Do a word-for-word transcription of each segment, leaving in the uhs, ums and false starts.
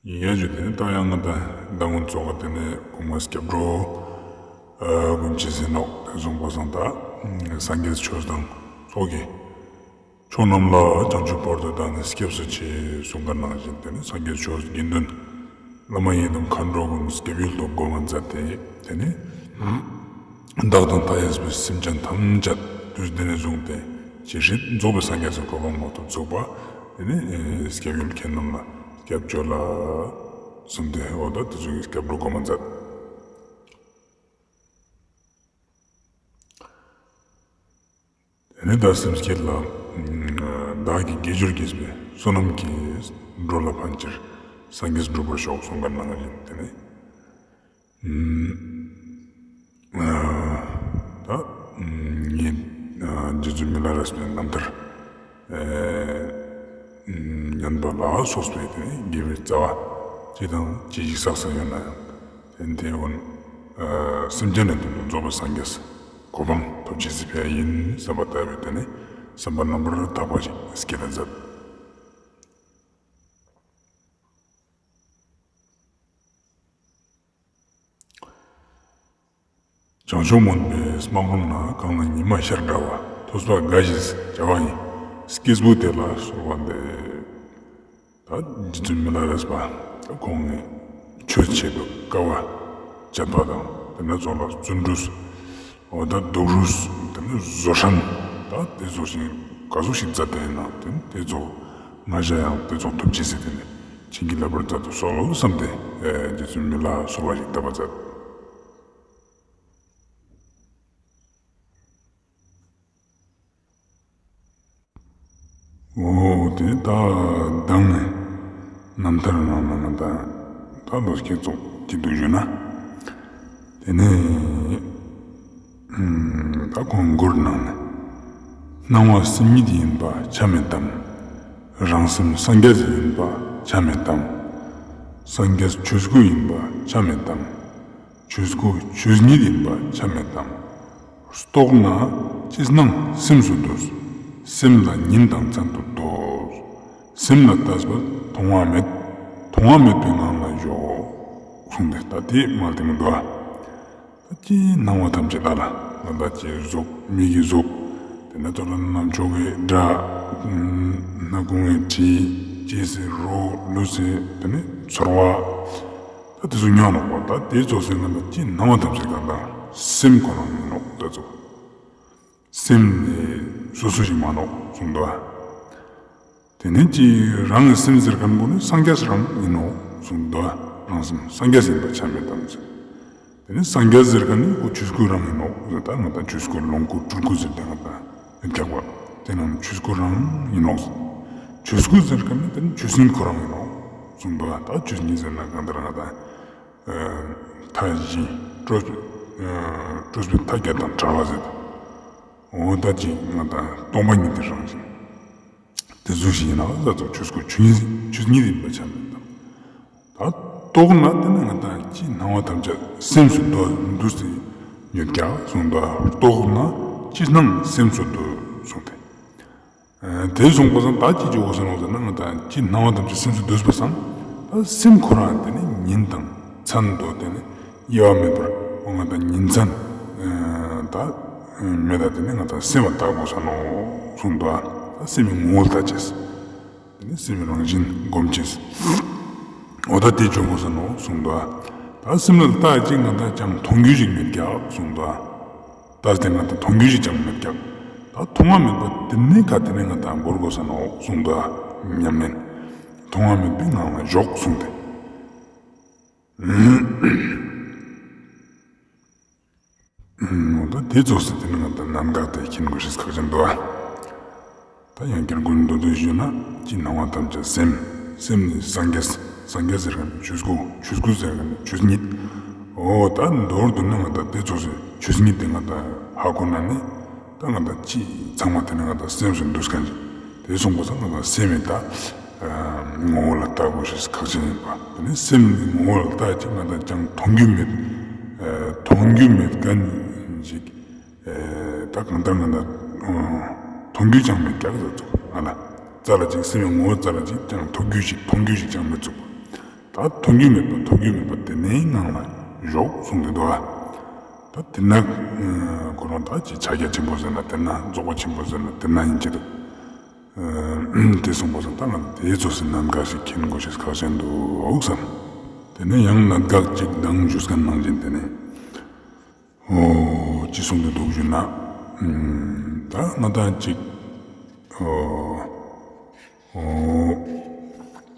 ཡིན་ཡ་ཞུ་དེ་ནི་ད་ཡང་ང་ད་ད་ངུན་ཚོགས་ཀ་དེ་ནི་གོང་མ་སྐྱབས་འགྲོ་ཨ་གུན་ཅི་ཟེར་ནོག་དེ་སོང་པ་སང་ད་སངས་རྒྱས་ཆོས་དང་ཚོགས་ཀྱི་མཆོག་རྣམས་ལ་བྱང་ཆུབ་བར་དུ་བདག་ནི་སྐྱབས་སུ་མཆི་གསུངས་ཀ་ནང་བཞིན་དེ་ནི་སངས་རྒྱས་ཆོས་དགེ་འདུན་བླ་མ་ཡི་དམ་མཁའ་འགྲོ་གུན་སྐྱབས་ཡུལ་དུ་སྒོམ་མཛད་དེ་དེ་ནི་བདག་དང་མཐའ་ཡས་པའི་སེམས་ཅན་ཐམས་ཅད་དུས་འདི་ནས་བཟུང་སྟེ་ཇི་སྲིད་རྫོགས་པའི་སངས་རྒྱས་སུ་གོ་འཕང་མ་ཐོབ་ཚུགས་པ་དེ་ནི་སྐྱབས་ཡུལ་ཁྱེད་རྣམས་ལ་སྐྱབས་བཅོལ་ལ་གསུངས་ཏེ་འོ་ད་དེ་ཚོ་གི་སྐྱབས་འགྲོ་སྒོམ་མཛད། དེ་ནས་ད་སེམས་བསྐྱེད་ལ་བདག་གིས་དགེ་སྦྱོར་བགྱིས་པའི་བསོད་ནམས་ཀྱིས་འགྲོ་ལ་ཕན་ཕྱིར་སངས་རྒྱས་འགྲུབ་པར་ཤོག་གསུངས་ཀ་ནང་བཞིན་དེ་ནས་ད་ངས་རྗེ་བཙུན་མི་ལ་རས་པའི་རྣམ་ཐར་ཉན་པ་ལ་སོགས་པའི་དེ་ནས་དགེ་བའི་རྩ་བ་ཅི་དང་ཅི་ཞིག་བསགས་ས་ཡོད་ན་ཡང་དེ་དེ་འོན་སེམས་ཅན་ནི་དོན་དུ་རྫོགས་པའི་སངས་རྒྱས་གོ་འཕང་ཐོབ་ཅེས་སི་ཕི་ཡ་ཡིན་བསམ་པ་ལྟ་བུའི་དེ་ནས་བསམ་པ་རྣམ་པར་དག་པ་ཞིག་བསྐྱེད་ལ་མཛད། བྱང་ཆུབ་སྨོན་པའི་སྨག་རུམ་ན་གང་ལ་ཉི་མ་ཤར་འདྲ་བ་ཐོས་པ་དགའ་བཞིས་བྱ་བ་ཡིན། སྐྱེས་བུ་དེ་ལ་གསོལ་བ་འདེབས། ད་རྗེ་བཙུན་མི་ལ་རས་པ་ད་ཁོང་ངི་ཆོས་ཆེད་དུ་དཀའ་བ་སྤྱད་པ་དང་དེ་ནས་ཚོགས་ལ་བརྩོན་འགྲུས་འོ་ད་སྡུག་རུས་དེ་ནས་བཟོད་སྲན་ད་དེ་ཚོགས་ཤིག་ག་ཟུག་ཞིག་མཛད་དེ་ཡིན་ན་དེ་ཚོགས་ང་ཞ་ཡང་དེ་ཚོགས་ཐོབ་ཅེས་སི་དེ་ནས་བྱིན་གྱིས་བརླབ་པར་མཛད་དུ་གསོལ་ལོ་བསམ་སྟེ་རྗེ་བཙུན་མི་ལ་གསོལ་བ་ཞིག་བཏབ་པ་མཛད། འོ་དེ་ད་མདང་ནི་རྣམ་ཐར་ནང་ན་ང་ད་ད་ལོ་སྐྱེ་ཚོགས་ཀྱི་འདུག་ཞུ་ན། དེ་ནས་ད་ཁོང་མགུར་ནང་ནས་སྣང་བ་སེམས་ཉིད་ཡིན་པ་ཆ་མེད་དམ། རང་སེམས་སངས་རྒྱས་ཡིན་པ་ཆ་མེད་དམ། སངས་རྒྱས་ཆོས་སྐུ་ཡིན་པ་ཆ་མེད་དམ། ཆོས་སྐུ་ཆོས་ཉིད་ཡིན་པ་ཆ་མེད་དམ། རྟོགས་ན་ཅི་སྣང་སེམས་སུ་འདུས། སེམས་ལ་ཉིན་དང་མཚན་དུ་འདོད། སེམས་ལ་ལྟས་པ་མཐོང་བ་མེད། མཐོང་བ་མེད་པའི་ངང་ལ་བཞུགས། གསུངས་ཏེ་ད་དེ་མ་དེ་མི་འདུག་ཨ། ད་ཅི་སྣང་བ་ཐམས་ཅད་ལ་ལ་ད་ཅི་གཟུགས་མིག་གི་གཟུགས། དེ་ནས་ཚོགས་ལ་རྣམ་ཅོག་གི་སྒྲ། སྣ་ཁུང་གི་དྲི། ལྕེ་སི་རོ། ལུས་སི་དེ་ནས་ཚོར་བ། ད་དེ་ཚོ་མྱོང་ནོག་པ། ད་དེ་ཚོ་སེམས་ལ་ཅི་སྣང་བ་ཐམས་ཅད་གང་དང་སེམས་ཁོ་རང་ཡིན་ནོག་ད་ཚོ། སེམས་ནི་སོ་སོ་ཞིག་མ་ནོག་གསུངས་འདུག་ཨ། དེ་ནས་ཅི་རང་གི་སེམས་ཟེར་མཁན་པོ་ནི་སངས་རྒྱས་རང་ཡིན་ནོག་གསུངས་འདུག་ཨ། རང་སེམས་སངས་རྒྱས་ཡིན་པ་ཆ་མེད་དམ་ཟེར། དེ་ནས་སངས་རྒྱས་ཟེར་མཁན་ནི་ཁོ་ཆོས་སྐུ་རང་ཡིན་ནོག་ཟེར། ད་ང་ད་ཆོས་སྐུ་ལོངས་སྐུ་སྤྲུལ་སྐུ་ཟེར་ཏེ་ང་ད་མི་རྒྱག་པ། དེ་ནང་ཆོས་སྐུ་རང་ཡིན་ནོག། ཆོས་སྐུ་ཟེར་མཁན་ནི་དེ་ནི་ཆོས་ཉིད་ཁོ་རང་ཡིན་ནོག་གསུངས་འདུག་ཨ། ད་ཆོས་ཉིད་ཟེར་ན་གང་ལྟར་ང་ད་མཐའ་བཞི་སྤྲོས་སྤྲོས་པའི་མཐའ་བརྒྱད་དང་བྲལ་བ་ཟེར། འོ་ད་ཅི་ང་ད་སྟོང་པ་ཉིད་དེ་རང་བཞིན། དེ་ཟུག་ཞིག་ཡིན་ན་ད་ཚོགས་ཆོས་སྐུ་ཆོས་ཉིད་ཆོས་ཉིད་ཡིན་པ་ཆ་མེད་དམ། ད་རྟོགས་ན་དེ་ནི་ང་ད་ཅི་སྣང་བ་ཐམས་ཅད་སེམས་སུ་འདུ་འདུས་ཏེ་ཡོད་ཀྱག་གསུངས་འདུག། རྟོགས་ན་ཅི་སྣང་སེམས་སུ་འདུ་གསུངས་ཏེ། དེ་གསུངས་པ་སང་ད་ཅི་ཅོ་དགོས་ས་ནོག་ཟེར་ན་ང་ད་ཅི་སྣང་བ་ཐམས་ཅད་སེམས་སུ་འདུས་པ་སང་ད་སེམས་ཁོ་རང་དེ་ནི་ཉིན་དང་མཚན་དུ་དེ་ནི་དབྱེ་བ་མེད་པར་འོ་ང་ད་ཉིན་མཚན་ད་མེད་ད་དེ་ནི་ང་ད་སེམས་ལ་བལྟ་དགོས་ས་ནོག་གསུངས་འདུག། ཨ་ད་སེམས་ཀྱི་ངོ་བོ་ལ་བལྟ་ཅེས། དེ་ནི་སེམས་རང་བཞིན་སྒོམ་ཅེས། འོ་ད་དེ་ཅོ་དགོས་ས་ནོག་གསུངས་འདུག། ད་སེམས་ལ་ལྟ་ཅིག་ང་ད་ཅང་མཐོང་རྒྱུ་ཞིག་མེད་ཀྱག་གསུངས་འདུག། ད་དེ་ང་ད་མཐོང་རྒྱུ་ཞིག་ཅང་མེད་ཀྱག། ད་མཐོང་བ་མེད་པ་དེ་ནི་ག་དེ་ནི་ང་ད་བོར་དགོས་ས་ནོག་གསུངས་འདུག། ཉམས་ལེན། མཐོང་བ་མེད་པའི་ངང་ལ་བཞུགས་གསུངས་ཏེ། འོ་ད་དེ་ཚོགས་སུ་དེ་ནི་ང་ད་གནད་འགག་དེ་མཁྱེན་དགོས་ཤེས་ཁག་ཅན་འདུག། ཨ་ད་ཡང་བསྐྱར་ཀུན་མདོར་བསྡུས་ཞུས་ན་ཅི་སྣང་བ་ཐམས་ཅད་སེམས། སེམས་ནི་སངས་རྒྱས། སངས་རྒྱས་ཟེར་མཁན་ནི་ཆོས་སྐུ། ཆོས་སྐུ་ཟེར་མཁན་ནི་ཆོས་ཉིད། འོ་ད་མདོར་བསྡུ་ན་ང་ད་དེ་ཚོགས་སུ་ཆོས་ཉིད་དེ་ང་ད་ཧ་གོ་ན་ནི་ད་ང་ད་ཅི་ཚང་མ་དེ་ནི་ང་ད་སེམས་སུ་འདུས་མཁན་ཅིག། དེ་སོང་པ་སང་ང་ད་སེམས་ཡིན་ད། ངོ་བོ་ལ་བལྟ་དགོས་ཤེས་ཁག་ཅན་ཡིན་པ། དེ་ནི་སེམས་ནི་ངོ་བོ་ལ་བལྟ་ཅིག་ང་ད་ཅང་མཐོང་རྒྱུ་མེད། མཐོང་རྒྱུ་མེད་མཁན་ཞིག། ད་གང་ལྟར་ང་ད་མཐོང་རྒྱུ་ཅང་མེད་ཀྱག་ཟེར་ཚུགས་ང་ལ། རྩ་ལ་ཅིག་སེམས་ངོ་བོ་རྩ་ལ་ཅིག་ཅང་མཐོང་རྒྱུ་ཞིག་མཐོང་རྒྱུ་ཞིག་ཅང་མི་ཚུགས་པ། ད་ཐོན་རྒྱུ་མེད་པ་ཐོབ་རྒྱུ་མེད་པ་དེ་ནས་ངང་ལ་ཞོག་གསུངས་ཏེ་འདུག་ཨ། ད་དེ་ན་ཁོ་རང་ད་ཅིག་ཕྱག་རྒྱ་ཆེན་པོ་ཟེར་ན་དེ་ན་རྫོགས་པ་ཆེན་པོ་ཟེར་ན་དེ་ན་ཡིན་གྱི་འདུག་དེ་གསུངས་པ་སང་ད་ང་དེ་ཙོགས་སི་གནད་འགག་ཞིག་མཁྱེན་དགོས་ཤེས་ཁག་ཅན་འདུག་བསམ། དེ་ནས་ཡང་གནད་འགག་ཅིག་དང་ཞུས་མཁན་ནང་བཞིན་དེ་ནས། འོ། ཅི་གསུངས་ཏེ་འདུག་ཞུ་ན། ད་ང་དང་ཅིག་འོ།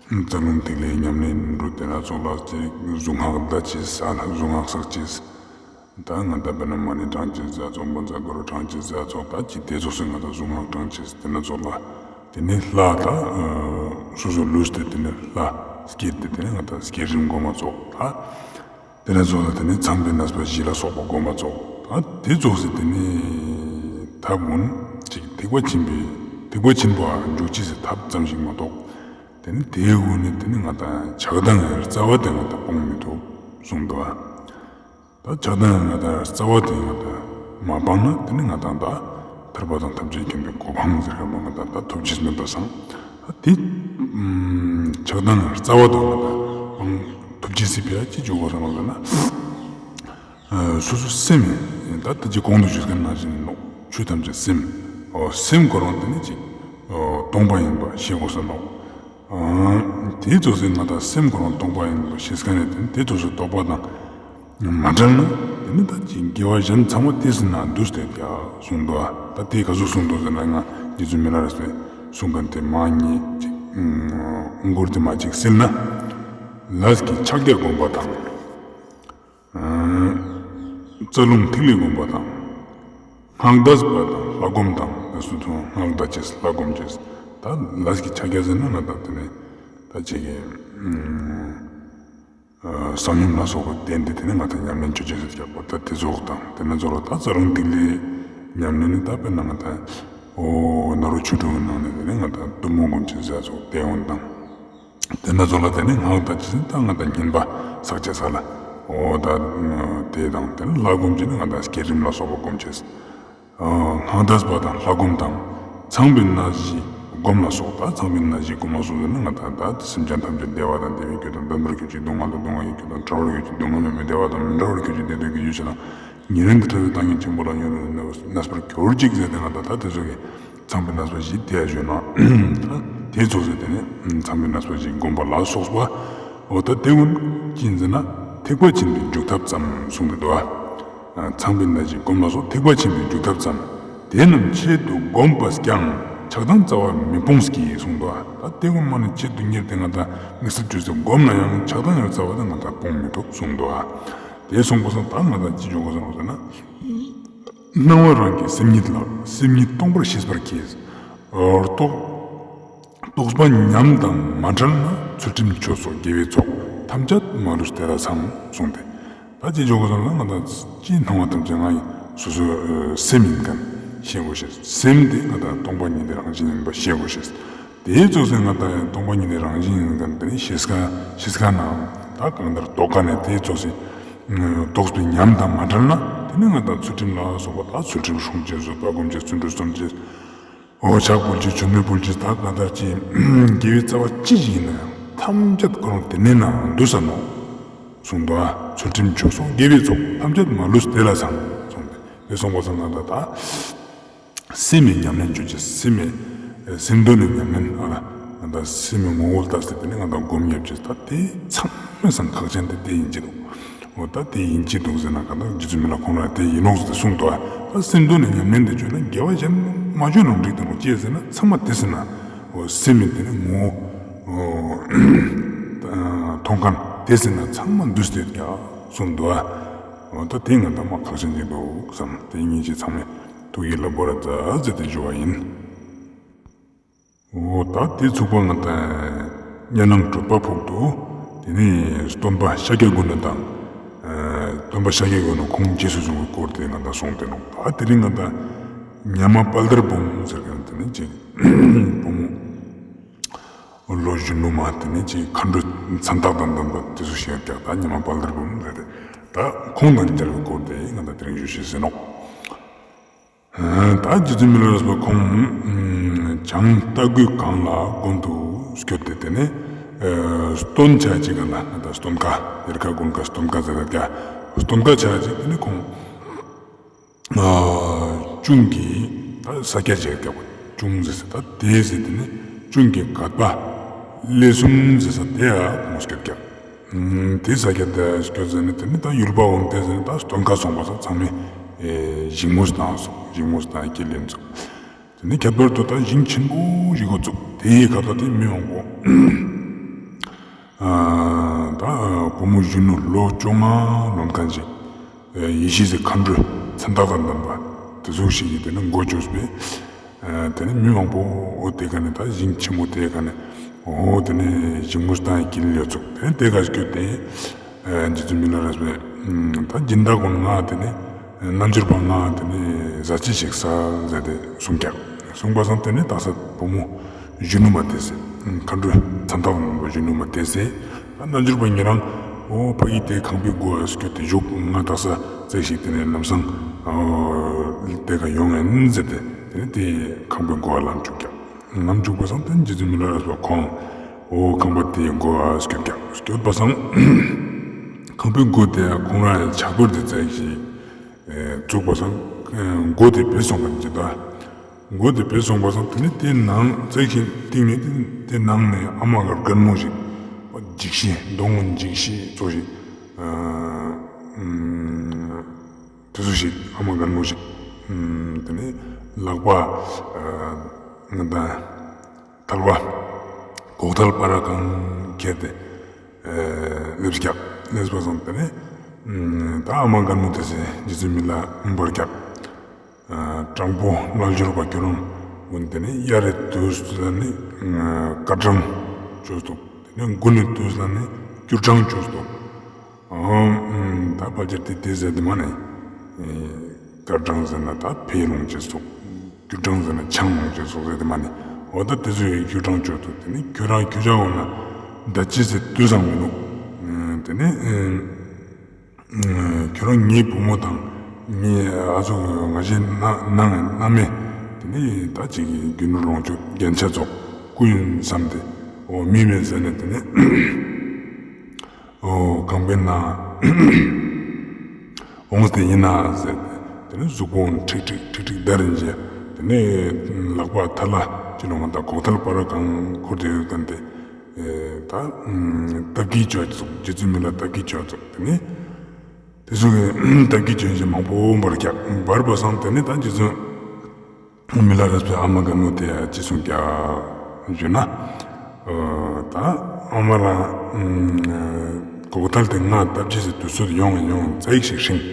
རྩ་རླུང་ཐིག་ལེ་ཉམས་ལེན་འགྲོ་དེ་ན་ཚོགས་ལ་ཅིག་གཟུངས་སྔགས་བཟླ་ཅེས་ཨ་ལ་གཟུངས་སྔགས་བསགས་ཅེས། ད་ང་དང་དཔེར་ན་མ་ཎི་བགྲང་ཅེས་ཟེར་ཚོགས་བཛྲ་གུ་རུ་བགྲང་ཅེས་ཟེར་ཚོགས་ད་ཅི་དེ་ཚོགས་སུ་ང་དང་གཟུངས་སྔགས་བགྲང་ཅེས་དེ་ན་ཚོགས་ལ། དེ་ནས་ལྷ་ད་སོ་སོ་ལུས་ཏེ་དེ་ནས་ལྷ་བསྐྱེད་དེ་དེ་ནས་ང་དང་བསྐྱེད་རིམ་སྒོམ་མ་ཚོགས་ད། དེ་ན་ཚོགས་ལ་དེ་ནས་ཚངས་པའི་གནས་པ་བཞི་ལ་སོགས་པ་སྒོམ་མ་ཚོགས་ད་དེ་ཚོགས་སུ་དེ་ནས་ཐབས་ཀུན་ཅིག་ཐེག་པ་ཆེན་པོའི་ཐེག་པ་ཆེན་པོ་འཇུག་ཅེས་སི་ཐབས་ཙམ་ཞིག་མ་གཏོགས། དེ་ནས་དེའི་སྒོ་ནས་དེ་ནས་ང་དང་ཆགས་སྡང་གི་རྩ་བ་དེ་ང་དང་སྤོང་མི་ཐུབ་གསུངས་འདུག་ཨ། ད་ཆགས་སྡང་ང་དང་རྩ་བ་དེ་ང་དང་མ་སྤངས་ན་དེ་ནས་ང་དང་ད་ཐར་པ་དང་ཐམས་ཅད་མཁྱེན་པའི་གོ་འཕང་ཟེར་མཁན་པོ་ང་དང་ད་ཐོབ་ཅེས་མེད་པ་སང་། ད་དེ་ཆགས་སྡང་རྩ་བ་དེ་ང་དང་སྤང་ཐུབ་ཅེས་སི་ཕི་ཡ་ཅི་འཇུག་དགོས་སོང་ཟེར་ན། སོ་སོ་སེམས་ཡིན། ད་ལྟ་ཅི་གོང་དུ་ཞུས་མཁན་ནང་བཞིན་ནོག་ཆོས་ཐམས་ཅད་སེམས། འོ་སེམས་ཁོ་རང་དེ་ནི་ཅིག་སྟོང་པ་ཡིན་པ་ཤེས་དགོས་ས་ནོག་དེའི་ཚོགས་སུ་ང་དང་སེམས་ཁོ་རང་སྟོང་པ་ཡིན་པ་ཤེས་མཁན་ནི་དེ་ནི་དེ་ཚོགས་སུ་རྟོག་པ་དང་མ་བྲལ་ན་དེ་ནི་ད་ཅིག་དགེ་བ་གཞན་ཚང་མ་དེ་སུ་ན་འདུས་ཏེ་ཀྱག་གསུངས་འདུག་ད་དེ་ག་ཟུག་གསུངས་འདུག་ཟེར་ན་ང་རྗེ་བཙུན་མི་ལ་རས་པས་གསུངས་མཁན་དེ་མ་ཉིད་ཅིག་མགུར་དེ་མ་ཅིག་སིལ་ན། ལས་ཀྱི་ཕྱག་རྒྱ་བསྒོམ་པ་དང་། རྩ་རླུང་ཐིག་ལེ་བསྒོམ་པ་དང་། སྔགས་བཟླས་པ་དང་ལྷ་བསྒོམ་དང་། ལས་སུ་ཐུན་སྔགས་བཟླ་ཅེས་ལྷ་བསྒོམ་ཅེས། ད་ལས་ཀྱི་ཕྱག་རྒྱ་ཟེར་ན་ང་དང་དེ་ནས་ད་ཅིག་གི་བསམ་ཡུམ་ལ་སོགས་པ་བསྟན་ཏེ་དེ་ནས་ང་དང་ཉམས་ལེན་ཅོ་ཅེས་ཟེར་ཀྱག་པོ་ད་དེ་ཚོགས་དང་དེ་ནས་ཚོགས་ལ་ད་རྩ་རླུང་ཐིག་ལེ་ཉམས་ལེན་ནི་ད་དཔེར་ན་ང་དང་འོ་ནཱ་རོ་ཆོས་དྲུག་གི་ནང་ནས་དེ་ནས་ང་དང་གཏུམ་མོ་བསྒོམ་ཅེས་ཟེར་ཚོགས་དེ་འོན་དང་། དེ་ན་ཚོགས་ལ་དེ་ནས་སྔགས་བཟླ་ཅེས་ད་ང་དང་བསྙེན་པ་བསགས་ཅེས་ས་ལ། འོ་ད་དེ་དང་དེ་ནས་ལྷ་བསྒོམ་ཅེས་ནི་ང་དང་བསྐྱེད་རིམ་ལ་སོགས་པ་བསྒོམ་ཅེས། སྔགས་བཟླས་པ་དང་ལྷ་བསྒོམ་དང་། ཚངས་པའི་གནས་བཞི་སྒོམ་ལ་སོགས་ད་ཚངས་པའི་གནས་བཞི་སྒོམ་ལ་སོགས་ཟེར་ན་ང་དང་ད་སེམས་ཅན་ཐམས་ཅད་བདེ་བ་དང་བདེ་བའི་རྒྱུ་དང་ལྡན་པར་གྱུར་ཅིག་སྡུག་བསྔལ་དང་སྡུག་བསྔལ་གྱི་རྒྱུ་དང་བྲལ་བར་གྱུར་ཅིག་སྡུག་བསྔལ་མེད་པའི་བདེ་བ་དང་མི་འབྲལ་བར་གྱུར་ཅིག་བདེ་འདོད་ཀྱི་རྒྱུ་ཞིག་དང་། ཉེ་རིང་གི་ཕྲིན་ལས་བཏང་སྙོམས་ཆེན་པོ་ལ་ཡོངས་སུ་གནས་པར་གྱུར་ཅིག་ཟེར་ཏེ་ང་དང་ད་དེ་ཚོ་གི་ཚངས་པའི་གནས་པ་བཞི་དེ་ཡ་ཞུ་ན། དེ་ཚོགས་སུ་དེ་ནས་ཚངས་པའི་གནས་པ་བཞི་བསྒོམ་པ་ལ་སོགས་པ། འོ་ད་དེ་ཀུན་ཅི་ཡིན་ཟེར་ན་ཐེག་པ་ཆེན་པོའི་འཇུག་ཐབས་ཙམ་གསུངས་ཏེ་འདུག་ཨ། ཚངས་པའི་གནས་བཞི་བསྒོམ་ལ་སོགས་ཐེག་པ་ཆེན་པོའི་འཇུག་ཐབས་ཙམ། དེ་རྣམས་ཆེད་དུ་བསྒོམས་པས་ཀྱང་ཆགས་སྡང་རྩ་བ་མི་སྤོངས་ཀྱི་གསུངས་འདུག་ཨ། ད་དེ་ཀུན་མ་ནི་ཆེད་དུ་གཉེར་ཏེ་ང་དང་དམིགས་བསལ་ཅོས་ཏེ་བསྒོམ་ན་ཡང་ཆགས་སྡང་ཡང་རྩ་བ་དེ་ང་དང་སྤོང་མི་ཐུབ་གསུངས་འདུག་ཨ། དེ་གསུངས་པ་སང་ད་ང་དང་ཅི་འཇུག་དགོས་སོང་ཟེར་ན། སྣང་བ་རང་གི་སེམས་ཉིད་ལ་སེམས་ཉིད་སྟོང་པར་ཤེས་པར་གྱིས། རྟོག་རྟོག་པ་ཉམས་དང་མ་བྲལ་ན་ཚུལ་ཁྲིམས་ཆོས་སོགས་དགེ་བའི་ཚོགས་ཐམས་ཅད་མ་ལུས་དེ་ལ་ཚང་གསུངས་ཏེ། ད་ཅི་འཇུག་དགོས་སོང་ན་ང་དང་ཅི་སྣང་བ་ཐམས་ཅད་ང་ཡི་སོ་སོའི་སེམས་ཡིན་མཁན་ཤེས་དགོས་ཤེས། སེམས་དེ་ང་དང་སྟོང་པ་ཉིད་དེ་རང་བཞིན་ཡིན་པ་ཤེས་དགོས་ཤེས། དེའི་ཚོགས་སུ་ང་དང་ཡང་སྟོང་པ་ཉིད་དེ་རང་བཞིན་ཡིན་མཁན་དེ་ནི་ཤེས་ཁ་ཤེས་ཁ་ནའང་ད་གང་ལྟར་རྟོགས་ཁ་ནས་དེའི་ཚོགས་སུ་རྟོགས་པའི་ཉམས་དང་མ་བྲལ་ན་དེ་ནི་ང་དང་ཚུལ་ཁྲིམས་ལ་སོགས་པ་ད་ཚུལ་ཁྲིམས་སྲུང་ཅེས་བཟོད་པ་སྒོམ་ཅེས་བརྩོན་འགྲུས་བརྩོན་ཅེས་འོ་ཕྱག་ཕུལ་ཅེས་མཆོད་མེ་ཕུལ་ཅེས་ད་གང་ལྟར་ཅི་དགེ་བའི་རྩ་བ་ཅི་ཞིག་ཡིན་ན་ཡང་ཐམས་ཅད་ཁོ་རང་དེ་ནས་ནའང་འདུས་ས་ནོག་གསུངས་འདུག་ཨ། ཚུལ་ཁྲིམས་ཆོས་སོགས་དགེ་བའི་ཚོགས་ཐམས་ཅད་མ་ལུས་དེ་ལ་ཚང་གསུངས་ཏེ་དེ་གསུངས་པ་སང་ང་དང་ད། སེམས་ནི་ཉམས་ལེན་ཅོ་ཅེས། སེམས་ནི་སེམས་དོན་ནི་ཉམས་ལེན་ཨ་ལ་ང་དང་སེམས་ནི་ངོ་བོ་ལྟ་སྟེ་དེ་ནི་ང་དང་སྒོམ་ཉམས་ཅེས་ད་དེ་ཚང་མའི་སང་ཁག་ཅན་དེ་དེ་ཡིན་གྱི་འདུག་འོ་ད་དེ་ཡིན་གྱི་འདུག་ཟེར་ན་གང་ལྟར་རྗེ་བཙུན་མི་ལ་ཁོང་ལ་དེ་ཡིན་ནོག་ཟེར་ཏེ་གསུངས་འདུག་ད་སེམས་དོན་ནི་ཉམས་ལེན་དེ་ཅོས་ན་དགེ་བ་གཞན་མ་ཅོས་ན་འགྲིག་དང་ཅི་ཟེར་ན་ཚང་མ་དེ་ཟེར་ན་འོ་སེམས་ནི་དེ་ནི་ངོ་བོ་མཐོང་མཁན་དེ་ཟེར་ན་ཚང་མ་འདུས་ཏེ་ཀྱག་གསུངས་འདུག་འོ་ད་དེ་ང་དང་མ་ཁག་ཅན་གྱི་འདུག་བསམ་དེ་ཉིད་ཀྱི་ཚང་མས། ཐུགས་ཀྱི་ལ་བོར་ར་མཛད་ཟེར་ཏེ་ཞུ་བ་ཡིན། འོ་ད་དེ་ཚུགས་པ་ང་དང་གཉའ་ནང་གྲུབ་པ་ཕུག་ཏུ་དེ་ནས་སྟོན་པ་ཤཱཀྱ་གུ་ན་དང་། སྟོན་པ་ཤཱཀྱ་གུ་ན་ཁོང་རྗེས་སུ་བཟུང་བའི་སྐོར་དེ་ང་དང་གསུངས་ཏེ་ནོག་ད་དེ་རིང་ང་དང་ཉ་མ་དཔལ་དར་འབུམ་ཟེར་མཁན་དེ་ནི་ཅིག་བུ་མོ་ལོ་གཞོན་ནུ་མ་དེ་ནི་ཅིག་མཁའ་འགྲོའི་མཚན་རྟགས་དང་ལྡན་པ་དེ་ཚོ་ཞིག་ཡོད་ཀྱག་ད་ཉ་མ་དཔལ་དར་འབུམ་ཟེར་ཏེ་ད་ཁོང་དང་མཇལ་བའི་སྐོར་དེ་ང་དང་དེ་རིང་ཞུ་ཤེས་ཟེར་ནོག་ད་རྗེ་བཙུན་མི་ལ་རས་པ་ཁོང་བྱང་རྟ་མགོའི་སྒང་ལ་དགོན་དུ་སྐྱོད་དེ་དེ་ནས་ ཨ་སྟོན་ཆ་ཅིག་ག་ན་ད་སྟོན་ཁ་ཡར་ཁ་དགུན་ཁ་སྟོན་ཁ་ཟེར་ཀྱག། སྟོན་ཁ་ཆ་ཅིག་དེ་ནི་ཁོང་ཨ་ཅུང་གི་ད་ས་སྐྱ་ཅིག་ཀྱག་པ། ཅུང་ཟེར་ས་ད་དེ་ཟེར་དེ་ནི་ཅུང་གི་གད་པ་ཀླད་སུམ་ཟེར་ས་དེ་ཡ་ཁོང་སྐྱོད་ཀྱག། ཨ་དེ་ས་སྐྱ་དེ་སྐྱོད་ཟེར་ནི་དེ་ནི་ད་ཡུལ་པ་འོང་དེ་ཟེར་ནི་ད་སྟོན་ཁ་སོང་པ་སང་ཚང་མས་ཨེ་ཞིང་རྨོ་བཏང་སོང་། ཞིང་རྨོ་བཏང་ཀྱི་ལེན་སོང་། དེ་ནི་ཁྱད་པར་དུ་ད་ཞིང་ཆེན་པོ་ཞིག་གོ་བཙུགས། དེའི་ཁ་ཐོག་དེ་མི་མང་པོ་ཨ་ད་བུ་མོ་གཞོན་ནུ་ལོ་བཅོ་ལྔ་ལོན་མཁན་ཞིག་ཡེ་ཤེས་སི་མཁའ་འགྲོའི་མཚན་རྟགས་དང་ལྡན་པ་དེ་ཟུག་ཞིག་གིས་དེ་ནི་མགོ་བཅོས་པས། ཨ་དེ་ནི་མི་མང་པོ་འོ་དེ་ཀ་ནས་ད་ཞིང་ཆེན་མོ་དེ་ཀ་ནས་འོ་དེ་ནི་ཞིང་རྨོ་བཏང་ཡི་ཀྱི་ལེན་ཚུགས། དེ་ནི་དེ་ཀ་སྐྱོད་དེ་ཨ་རྗེ་བཙུན་མི་ལ་རས་པས་ཨ་ད་སྦྱིན་བདག་གུན་ང་དེ་ནི་རྣལ་འབྱོར་པ་ང་དེ་ནི་ཟས་ཅི་ཞིག་སལ་ཟེར་ཏེ་གསུངས་ཀྱག། གསུངས་པ་སང་དེ་ནི་དག་ས་བུ་མོ་གཞོན་ནུ་མ་དེ་ཟེར་མཁའ་འགྲོའི་མཚན་རྟགས་ལྡན་པ་གཞོན་ནུ་མ་དེ་ཟེར། ད་རྣལ་འབྱོར་པ་ཉེ་རང་འོ་ཕ་གི་དེ་ཁང་པའི་སྒོ་ཨ་སྐྱོད་དེ་བཞུགས། ང་དག་ས་ཙེག་ཞིག་དེ་ནི་ལམ་སང་ཨ་དེ་ཀ་ཡོང་ཡིན་ཟེར་ཏེ་དེ་ནི་དེ་ཁང་པའི་སྒོ་ཨ་ལམ་བཅུག་ཀྱག། ལམ་བཅུག་པ་སང་དེ་རྗེ་བཙུན་མི་ལ་རས་པ་ཁོང་འོ་ཁང་པ་དེའི་སྒོ་ཨ་སྐྱོད་ཀྱག། སྐྱོད་པ་སང་ཁང་པའི་སྒོ་དེ་ཁོང་རང་ཆག་པར་དེ་ཙེག་ཞིག་བཙུགས་པ་སང་སྒོ་དེ་བེས་སོང་བ་ཅི་ད། སྒོ་དེ་བེས་སོང་བ་སང་དེ་ནི་དེ་ནང་ཙེག་ཞིག་སྟེང་ནས་དེ་ནང་ནས་ཨ་མ་ག་རྒན་མོ་ཞིག་འཇིགས་ཤིང་གདོང་འཇིགས་ཤིང་ཙོགས་ཤིག་ཨ་དེ་ཙོགས་ཤིག་ཨ་མ་རྒན་མོ་ཞིག་དེ་ནི་ལག་པ་ཨ་ང་དང་ཐལ་བ་གོག་ཐལ་པ་ར་གང་ཁྱེར་ཏེ་ཨ་སླེབས་ཀྱག། སླེབས་པ་སང་དེ་ནི་ཨ་ད་ཨ་མ་རྒན་མོ་དེ་ཟེར་རྗེ་བཙུན་མི་ལ་འབར་ཀྱག། ཨ་དྲང་པོ་ལ་འབྱོར་པ་ཁྱོད་རང་ཀུན་དེ་ནི་གཡའ་རི་དུས་ལ་ནི་ཨ་སྐར་གྲངས་ཅོས་འདུག། དེ་ནི་དགུན་ནི་དུས་ལ་ནི་སྐྱུར་གྲངས་ཅོས་འདུག། ཨ་ད་ཕལ་ཆེར་དེ་དེ་ཟེར་དེ་མ་ནི་ཨེ་སྐར་གྲངས་ཟེར་ན་ད་ཕེ་ལོང་ཅེས་སོགས། སྐྱུར་གྲངས་ཟེར་ན་ཆང་ལོང་ཅེས་སོགས་ཟེར་དེ་མ་ནི་འོ་ད་དེ་ཚོ་ཡི་སྐྱུར་གྲངས་ཅོས་འདུག། དེ་ནི་ཁྱོད་རང་ཁྱོད་ཅག་འོ་ན་ད་ཅི་ཟེར་དུས་སང་མི་འདུག། ཨ་དེ་ནི་ཨེ་ཁྱོད་རང་ངའི་བུ་མོ་དང་ངའི་ཨ་ཚོགས་ང་ཞའི་ན་ནང་ན་མེ་དེ་ནི་ད་ཅིག་གི་རྒྱུ་ནོར་ལོངས་སྤྱོད་རྒྱན་ཆ་ཚོགས་སྐུ་ཡིན་བསམ་སྟེ་འོ་མི་མེད་ཟེར་ནས་དེ་ནི་འོ་ཁང་པའི་ནང་འོངས་ཏེ་ཡིན་ན་ཟེར་དེ་ནི་གཟུགས་པོ་ཁྲིག་ཁྲིག་ཁྲིག་ཁྲིག་བརྡར་རིན་ཅན་དེ་ནི་ལག་པ་ཐལ་ལ་ཅི་ལོ་ང་དང་གོག་ཐལ་པ་ར་གང་ཁུར་ཏེ་ཡོད་མཁན་དེ། ཨེ་ད་ཨམ་སྟབས་ཀྱིས་ཅོ་ཙུག། རྗེ་བཙུན་མི་ལ་སྟབས་ཀྱིས་ཅོ་ཙུག། དེ་ནི་དེ་ཚོ་གི་སྟབས་ཀྱིས་ཅོ་ཞིག་མང་པོ་འབར་ཀྱག། འབར་བ་སང་དེ་ནི་ད་རྗེ་བཙུན་མི་ལ་རས་པའི་ཨ་མ་རྒན་མོ་དེ་ཅི་གསུངས་ཀྱག་ཞུ་ན། ཨ་ད་ཨ་མ་རང་ཨམ་གོག་ཐལ་དེ་ང་སྟབས་ཀྱིས་སི་དུས་ཚོད་ཡོང་ཡོང་ཙེག་ཞིག་ཧྲིང་།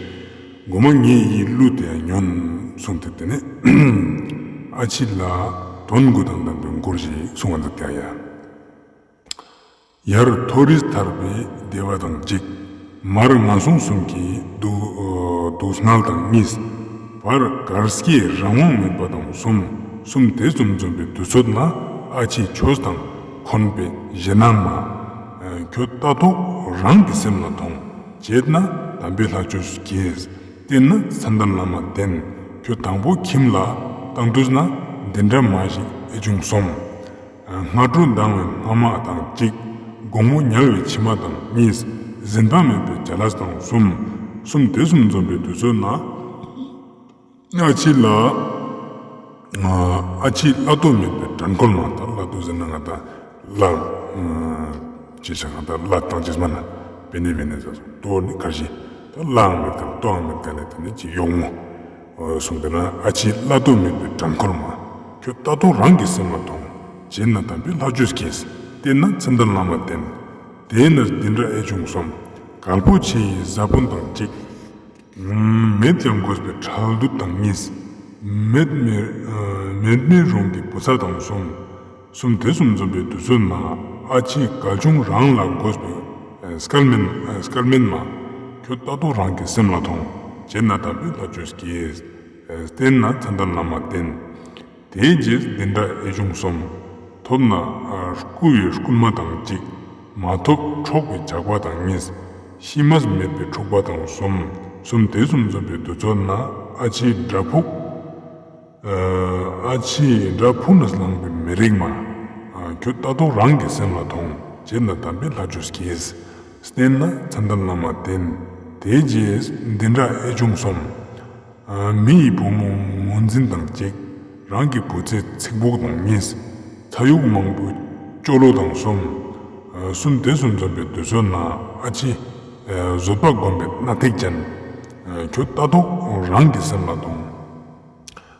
མགོ་མ་ངའི་ཡི་གླུ་དེ་ཉོན་གསུངས་ཏེ་དེ་ནི་ཨ་ཕྱི་ལ་དོན་དགུ་དང་ལྡན་པའི་མགུར་ཞིག་གསུང་བ་འདུག་ཀྱག་ཡ། ཡར་མཐོ་རིས་ཐར་པའི་བདེ་བ་དང་གཅིག། མར་ངན་སོང་གསུམ་གྱི་སྡུག་སྡུག་བསྔལ་དང་གཉིས། བར་གར་སྐྱེ་རང་དབང་མེད་པ་དང་གསུམ། གསུམ་དེ་གསུམ་འཛོམས་པའི་དུས་ཚོད་ན། ཨ་ཕྱི་ཆོས་དང་འཁོན་པའི་ཞེད་སྣང་མ། ཁྱོད་ལྟ་རྟོག་རང་གི་སེམས་ལ་ཐོངས། བྱེད་ན་དམ་པའི་ལྷ་ཆོས་གྱེས། བསྟེན་ན་མཚན་ལྡན་བླ་མ་བསྟེན། ཁྱོད་དང་པོ་ཁྱིམ་ལ་བཏང་དུས་ན། འདི་འདྲ་མ་ཞིག་ཨེ་བྱུང་གསུམ། སྔ་དྲོ་ལྡང་བའི་སྔ་མ་དང་གཅིག། དགོང་མོ་ཉལ་བའི་ཕྱི་མ་དང་གཉིས། ཟིན་པ་མེད་པའི་བྱ་ལས་དང་གསུམ། གསུམ་དེ་གསུམ་འཛོམས་པའི་དུས་ཚོད་ན། ཨ་ཕྱི་ལ་ཨ་ཕྱི་བླ་རྡོ་མེད་པའི་བྲན་འཁོལ་མ། ད་བླ་རྡོ་ཟེར་ན་ང་དང་བླ་ཅི་ཆ་ང་དང་བླ་བཏང་ཅེས་མ་ན་བེ་ནེ་བེ་ནེ་ཟེར་སོང་། རྡོ་ནི་ཁར་ཞིག་ད་བླའང་མེད་མཁན་རྡོའང་མེད་མཁན་ནི་དེ་ནི་ཅི་གཡོག་མོ། གསུངས་ཏེ་ན། ཨ་ཕྱི་བླ་རྡོ་མེད་པའི་བྲན་འཁོལ་མ། ཁྱོད་ལྟ་རྟོག་རང་གི་སེམས་ལ་ཐོངས། བྱེད་ན་དམ་པའི་ལྷ་ཆོས་གྱེས། བསྟེན་ན་མཚན་ལྡན་བླ་མ་བསྟེན། དེས་ན་འདི་འདྲ་ཨེ་བྱུང་གསུམ། གལ་པོ་ཆེ་ཡི་བཟའ་དཔུང་དང་གཅིག། མེད་ཀྱང་དགོས་པའི་ཁྲལ་བསྡུ་དང་གཉིས། མེད་མེད་མེད་མེད་རུང་གི་བུ་ཚ་དང་གསུམ། གསུམ་དེ་གསུམ་འཛོམས་པའི་དུས་ཚོད་ན། ཨ་ཕྱི་གལ་ཆུང་རང་ལ་དགོས་པའི་སྐལ་དམན་སྐལ་དམན་མ། ཁྱོད་ལྟ་རྟོག་རང་གི་སེམས་ལ་ཐོངས། བྱེད་ན་དམ་པའི་ལྷ་ཆོས་གྱེས། བསྟེན་ན་མཚན་ལྡན་བླ་མ་བསྟེན། དེའི་རྗེས་འདི་འདྲ་ཨེ་བྱུང་གསུམ། ཐོབ་ན་རྐུ་བའི་རྐུན་མ་དང་གཅིག། མ་ཐོབ་འཕྲོག་པའི་ཇག་པ་དང་གཉིས། ཤི་མ་མེད་པའི་འཁྲུག་པ་དང་གསུམ། གསུམ་དེ་གསུམ་འཛོམས་པའི་དུས་ཚོད་ན། ཨ་ཕྱི་དགྲ་ཕུག་ཨ་ཕྱི་དགྲ་ཕུག་ན་ལངས་པའི་མི་རིགས་མ། ཁྱོད་ལྟ་རྟོག་རང་གི་སེམས་ལ་ཐོངས། བྱས་ན་དམ་པའི་ལྷ་ཆོས་གྱིས། བསྟེན་ན་མཚན་ལྡན་བླ་མ་བསྟེན། དེའི་རྗེས་འདི་འདྲ་ཨེ་བྱུང་སོམས། མི་ཡི་བུ་མོ་ངོས་འཛིན་དང་གཅིག་རང་གི་བུ་ཚའི་ཚིག་ཕོག་དང་གཉིས། ཚ་ཡུག་མང་པོའི་ཅོ་ལོ་དང་གསུམ། གསུམ་དེ་གསུམ་འཛོམས་པའི་དུས་ཚོད་ན་ཨ་ཕྱི་བཟོད་པ་སྒོམ་པའི་སྣ་ཐིག་ཅན། ཁྱོད་ལྟ་རྟོག་རང་གི་སེམས་ལ་ཐོངས།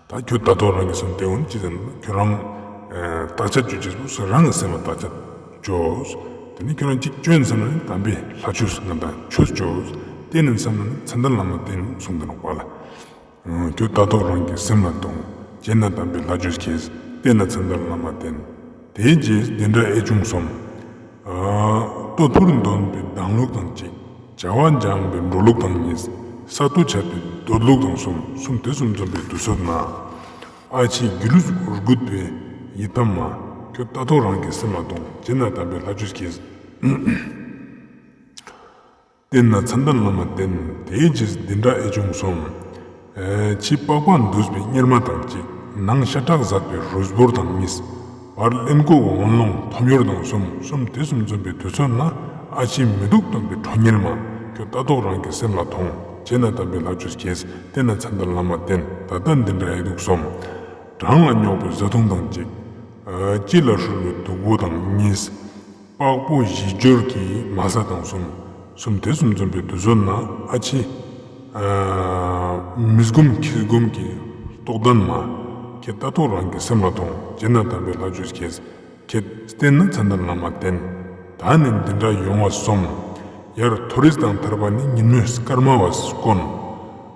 ད་ཁྱོད་ལྟ་རྟོག་རང་གི་སེམས་ཏེ་འོན་ཅི་ཟེར་ན་ཁྱོད་རང་བརྟག་དཔྱད་ཅོ་ཅེས་པོ་རང་གི་སེམས་ལ་བརྟག་དཔྱད་ཅོས། དེ་ནི་ཁྱོད་རང་གཅིག་ཅོ་ཡིན་བསམ་ན་ནི་དམ་པའི་ལྷ་ཆོས་ང་དང་ཆོས་ཅོས། བསྟེན་ཡིན་བསམ་ན་ནི་མཚན་ལྡན་བླ་མ་བསྟེན་གསུངས་ཏེ་ནོག་པ་ལ། ཁྱོད་ལྟ་རྟོག་རང་གི་སེམས་ལ་ཐོངས། བྱས་ན་དམ་པའི་ལྷ་ཆོས་གྱིས། བསྟེན་ན་མཚན་ལྡན་བླ་མ་བསྟེན། དེའི་རྗེས་འདི་འདྲ་ཨེ་བྱུང་སོམས། བསྟོད་ཕུར་འདོན་པའི་གདངས་ལུགས་དང་གཅིག་བྱ་བ་སྦྱངས་པའི་འགྲོ་ལུགས་དང་གཉིས། གསར་དུ་བྱ་བའི་འདོད་ལུགས་དང་གསུམ། གསུམ་དེ་གསུམ་འཛོམས་པའི་དུས་ཚོད་ན། ཨ་ཕྱི་སྒྱུ་ལུས་རྒུད་པའི་ཡིད་ཕམ་མ། ཁྱོད་ལྟ་རྟོག་རང་གི་སེམས་ལ་ཐོངས། བྱས་ན་དམ་པའི་ལྷ་ཆོས་གྱིས། བསྟེན་ན་མཚན་ལྡན་བླ་མ་བསྟེན། དེའི་རྗེས་འདི་འདྲ་ཨེ་བྱུང་སོམས། ཕྱི་པགས་པ་འདུས་པའི་གཉེར་མ་དང་གཅིག་ནང་ཤ་ཁྲག་ཟད་པའི་རུས་སྦོར་དང་གཉིས། བར་གླེན་ལྐུགས་འོན་ལོང་འཐོམ་ཡོར་དང་གསུམ། གསུམ་དེ་གསུམ་འཛོམས་པའི་དུས་ཚོད་ན་ཨ་ཕྱི་མི་སྡུག་སྟོན་པའི་ཁྲོ་གཉེར་མ། ཁྱོད་ལྟ་རྟོག་རང་གི་སེམས་ལ་ཐོངས། བྱས་ན་དམ་པའི་ལྷ་ཆོས་གྱིས། བསྟེན་ན་མཚན་ལྡན་བླ་མ་བསྟེན། ད་ལྟ་འདི་འདྲ་ཨེ་འདུག་སོམས། བྲང་ལ་སྙོག་པའི་བཟའ་བཏུང་དང་གཅིག་ལྕི་ལ་ཧྲུལ་བའི་སྡུག་པོ་དང་གཉིས། པགས་པོ་བཞི་སྦྱོར་གྱི་མ་ཟ་དང་གསུམ། གསུམ་དེ་གསུམ་འཛོམས་པའི་དུས་ཚོད་ན་ཨ་ཕྱི་མི་སྒོམ་ཁྱི་སྒོམ་གྱི་རྟོག་ལྡན་མ། ཁྱེད་ལྟ་རྟོག་རང་གི་སེམས་ལ་ཐོངས། བྱས་ན་དམ་པའི་ལྷ་ཆོས་གྱིས། ཁྱེད་བསྟེན་ན་མཚན་ལྡན་བླ་མ་བསྟེན། ད་ནི་འདི་འདྲ་ཡོང་བ་སོམས། ཡར་མཐོ་རིས་དང་ཐར་པ་ནི། ཉིན་མོའི་སྐར་མ་བས་དཀོན།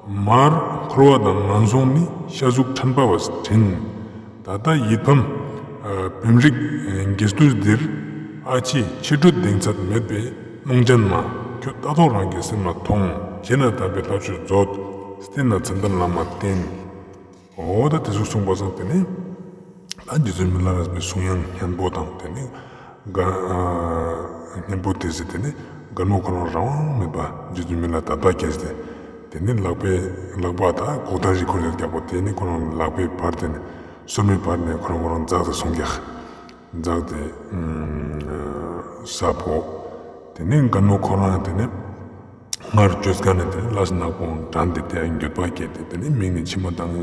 མར་འཁོར་བ་དང་ངན་སོང་ནི། ཤ་གཟུགས་ཕྲན་བུ་བས་བྲིན། ད་ལྟ་ཡིད་ཕམ་བེམ་རིག་འགྱེས་དུས་འདིར། ཨ་ཕྱི་ཕྱི་དྲོད་གདེང་ཚད་མེད་པའི་གནོང་ཅན་མ། ཁྱོད་ལྟ་རྟོག་རང་གི་སེམས་ལ་ཐོངས། བྱས་ན་དམ་པའི་ལྷ་ཆོས་མཛོད། བསྟེན་ན་མཚན་ལྡན་བླ་མ་བསྟེན། འོ་ད་དེ་ཟུག་གསུངས་པ་སང་དེ་ནི་ད་རྗེ་བཙུན་མི་ལ་རས་པའི་གསུང་དབྱངས་སྙན་པོ་དང་དེ་ནི་ག་སྙན་པོ་དེ་ཟེར་དེ་ནི་རྒན་མོ་ཁོ་རང་རང་དབང་མེད་པ་རྗེ་བཙུན་མི་ལ་དད་པ་སྐྱེས་ཏེ་དེ་ནི་ལག་པའི་ལག་པ་ད་གོ་ད་རི་ཁོར་ཡོད་རྒྱག་པོ་དེ་ནི་ཁོ་རང་ལག་པའི་བར་དེ་ནི་སོར་མོའི་བར་ནས་ཁོ་རང་ཁོ་རང་འཛག་སྟེ་སོང་རྒྱག་འཛག་སྟེ་ས་ཕོ། དེ་ནི་རྒན་མོ་ཁོ་རང་དེ་ནི་སྔར་བཅོས་ཁན་ནི་དེ་ནི་ལས་ནག་པོ་དྲན་ཏེ་དེ་འགྱོད་པ་སྐྱེས་ཏེ་དེ་ནི་མིག་ནས་མཆི་མ་བཏང་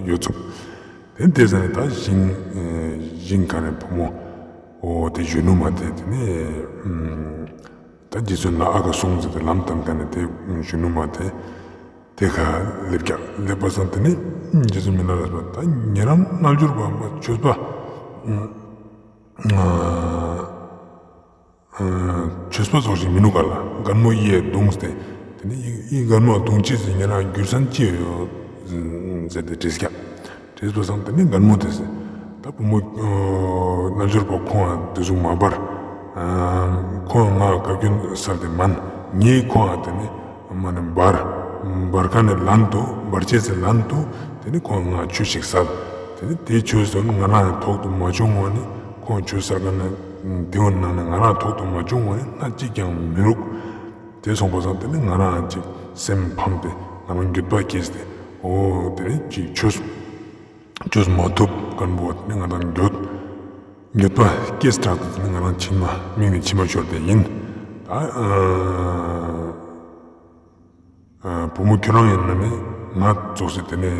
ཡོད་ཚུགས། དེ་དེ་ཟ་ནི་ད་ཞིང་ཞིང་ཁ་ནས་བུ་མོ་འོ་དེ་གཞོན་ནུ་མ་དེ་དེ་ནི་ད་རྗེ་བཙུན་ལ་ཨ་ཁ་སོང་ཟེར་ཏེ་ལམ་བསྟན་ཁན་ནི་དེ་གཞོན་ནུ་མ་དེ་དེ་ཁ་སླེབས་ཀྱག་སླེབས་པ་སང་དེ་ནི་རྗེ་བཙུན་མི་ལ་རས་པ་ད་ཉེ་རང་རྣལ་འབྱོར་པ་མ་ཆོས་པ། ཆོས་པ་ཚོགས་ཤིག་མི་ནུག་ག་ལ་རྒན་མོ་ཡིས་བརྡུངས་ཏེ་དེ་ནི་ཡི་རྒན་མོ་བརྡུངས་ཅེས་ཟེར་ཉེ་རང་རྒྱུ་མཚན་ཅི་ཡོད་ཟེར་ཏེ་དྲིས་ཀྱག་དྲིས་པ་སང་དེ་ནི་རྒན་མོ་དེས་ད་བུ་མོ་རྣལ་འབྱོར་པ་ཁོང་ང་དེ་ཟུག་མ་འབར། ཁོང་ང་བཀའ་བཀྱོན་སལ་ཏེ་མན་ངས་ཁོང་ང་དེ་ནི་མ་ནི་འབར། འབར་ཁན་ནི་ལན་དུ་འབར་ཅེས་སི་ལན་དུ་དེ་ནི་ཁོང་ང་ཆོས་ཤིག་སལ། དེ་ནི་དེ་ཆོས་དེ་ང་རང་ཐོག་ཏུ་མ་བྱུང་བ་ནི་ཁོང་ཆོས་སལ་ཁན་ནི་དེའི་ནང་ནས་ང་རང་ཐོག་ཏུ་མ་བྱུང་བ་ནི་སྣ་གཅིག་ཀྱང་མི་རུག་དེ་སོང་པ་སང་དེ་ནི་ང་རང་ཅིག་སེམས་ཕམ་སྟེ་ང་རང་འགྱོད་པ་སྐྱེས་ཏེ་འོ་དེ་ནི་ཅིག་ཆོས་ཆོས་མ་ཐུབ་ཁན་བོ་དེ་ནི་ང་རང་འགྱོད་འགྱོད་པ་སྐྱེས་དྲགས་ཏེ་དེ་ནི་ང་རང་མཆི་མ་མིག་ནས་མཆི་མ་ཤོར་ཏེ་ཡིན། ད་བུ་མོ་ཁྱོད་རང་ཡིན་ན་ནི་ང་ཙོགས་སེ་དེ་ནི་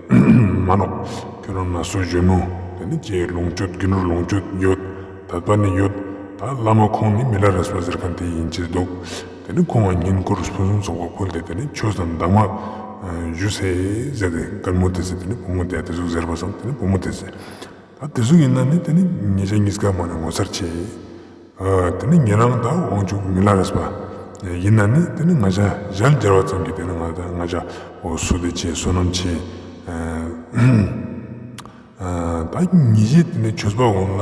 མ་ནོག་ཁྱོད་རང་ན་སོ་གཞོན་ནུ་དེ་ནི་ཅིག་ལོངས་སྤྱོད་རྒྱུ་ནོར་ལོངས་སྤྱོད་ཡོད། དད་པ་ནི་ཡོད། ད་བླ་མ་ཁོང་ནི་མི་ལ་རས་པ་ཟེར་ཁན་དེ་ཡིན་ཅེས་འདུག་དེ་ནི་ཁོང་ང་བསྙེན་བཀུར་ཕུན་སུམ་ཚོགས་པ་ཕུལ་ཏེ་དེ་ནི་ཆོས་དང་གདམས་ངག་ཞུས་སེ་ཟེར་ཏེ་རྒན་མོ་དེས་དེ་ནི་བུ་མོ་དེ་དེ་ཟུག་ཟེར་བ་སང་དེ་ནི་བུ་མོ་དེས་ད་དེ་ཟུག་ཡིན་ན་ནི་དེ་ནི་ཉེ་ཆ་གཉིས་ཀ་མ་ནི་ངོ་མཚར་ཆེ། དེ་ནི་ཉེ་རང་དང་དབང་ཕྱུག་མི་ལ་རས་པ་ཡིན་ན་ནི་དེ་ནི་ང་ཞ་ཞལ་མཇལ་བ་ཙམ་གྱིས་དེ་ནི་ང་ད་ང་ཞ་འོ་བསོད་བདེ་ཆེ་བསོད་ནམས་ཆེ། ད་ཉེ་ཞའི་དེ་ནི་ཆོས་པ་འོང་ལ་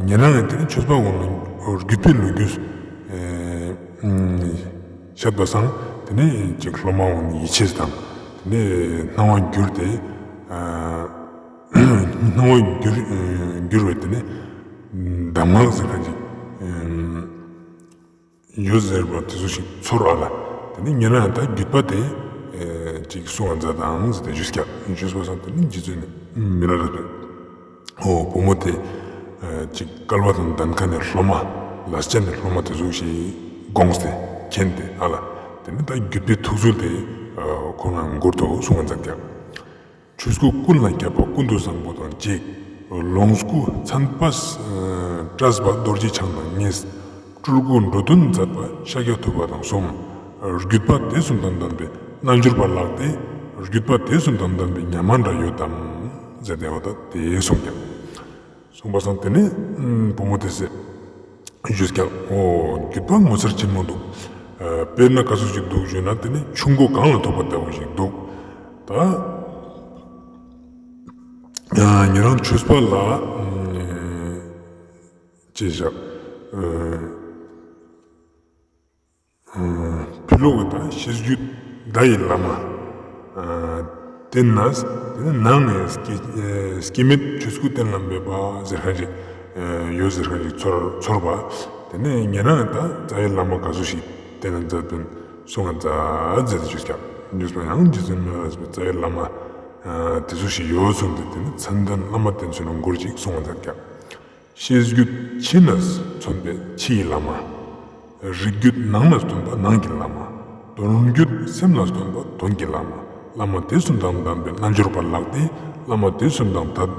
ཉེ་རང་ཡང་དེ་ནི་ཆོས་པ་འོང་ལ་རྒྱུད་པའི་ལོ་རྒྱུས་བཤད་པ་སང་དེ་ནི་ཅིག་སློབ་མ་འོང་ཡིད་ཆེས་དང་དེ་ནི་སྣང་བ་འགྱུར་ཏེ། སྣང་བ་འགྱུར་འགྱུར་བའི་དེ་ནི་གདམས་ངག་ཟེར་ཁན་ཅིག་ཡོད་ཟེར་བ་དེ་ཚོ་ཞིག་ཚོར་བ་ལ་དེ་ནི་ཉེ་རང་ད་རྒྱུད་པ་དེ་ཅིག་གསུང་བ་མཛད་དང་ཟེར་ཏེ་ཞུས་ཀྱག་ཞུས་པ་སང་དེ་ནི་རྗེ་བཙུན་མི་ལ་རས་པས་འོ་བུ་མོ་དེ་ཅིག་སྐལ་བ་དང་ལྡན་ཁན་ནི་སློབ་མ། ལ་སྤྱད་ནས་སློབ་མ་དེ་ཚོ་ཞིག་དགོངས་ཏེ་མཁྱེན་ཏེ་ཨ་ལ། དེ་ནི་ད་བརྒྱུད་པའི་ཐུགས་ཚུལ་དེ་ཁོ་རང་མགུར་དུ་གསུང་བ་མཛད་ཀྱག། ཆོས་སྐུ་ཀུན་ལ་ཁྱབ་པ་ཀུན་ཏུ་བཟང་པོ་དང་གཅིག། ལོངས་སྐུ་མཚན་དཔལ་བཀྲ་བ་རྡོ་རྗེ་འཆང་དང་གཉིས། སྤྲུལ་སྐུ་འགྲོ་དོན་མཛད་པ་ཤཱཀྱ་ཐུབ་པ་དང་གསུམ། བརྒྱུད་པ་དེ་གསུམ་དང་ལྡན་པའི་རྣལ་འབྱོར་པ་ལགས་ཏེ། བརྒྱུད་པ་དེ་གསུམ་དང་ལྡན་པའི་ཉ་མ་འདྲ་ཡོད་དམ། ཟེར་ཏེ་འོ་ད་དེ་གསུངས་ཀྱག། གསུངས་པ་སང་དེ་ནས་བུ་མོ་དེས་ཞུས་ཀྱག། འོ་བརྒྱུད་པ་ངོ་མཚར་ཆེན་མོ་འདུག། དཔེར་ན་ག་ཟུག་ཞིག་འདུག་ཞུས་ན་དེ་ནི་ཆུ་མགོ་གངས་ལ་ཐུག་པ་ལྟ་བུ་ཞིག་འདུག། ད་ཉེ་རང་ཆོས་པ་ལ་ཅེས་བཞག། ཕི་ལོག་གི་ད་ཤེས་རྒྱུད་བརྡ་ཡི་བླ་མ། བསྟེན་ན་དེ་ནི་ནང་ནས་སྐྱེ་སྐྱེ་མེད་ཆོས་སྐུ་གཏན་ལ་འབེབས་པ་ཟེར་མཁན་ཅིག་ཡོད་ཟེར་མཁན་ཅིག་ཚོར་ཚོར་བ། དེ་ནས་ཉེ་རང་ད་རྩ་བའི་བླ་མ་ག་ཟུག་ཞིག་བསྟེན་ན་མཛད་པིན་གསུང་ང་མཛད་མཛད་དེ་ཞུས་ཀྱག། ཞུས་པ་ཡང་རྗེ་བཙུན་མི་ལ་རས་པའི་རྩ་བའི་བླ་མ་དེ་ཟུག་ཞིག་ཡོད་གསུངས་ཏེ་དེ་ནི་མཚན་ལྡན་བླ་མ་བསྟེན་ཚུལ་ལ་མགུར་ཅིག་གསུང་ང་མཛད་ཀྱག། ཤེས་རྒྱུད་ཕྱི་ནས་མཚོན་པའི་ཕྱི་ཡི་བླ་མ། རིགས་རྒྱུད་ནང་ནས་སྟོན་པ་ནང་གི་བླ་མ། དོན་རྒྱུད་སེམས་ལ་སྟོན་པ་དོན་གྱི་བླ་མ། བླ་མ་དེ་གསུམ་དང་ལྡན་པའི་རྣལ་འབྱོར་པ་ལགས་ཏེ། བླ་མ་དེ་གསུམ་དང་དད་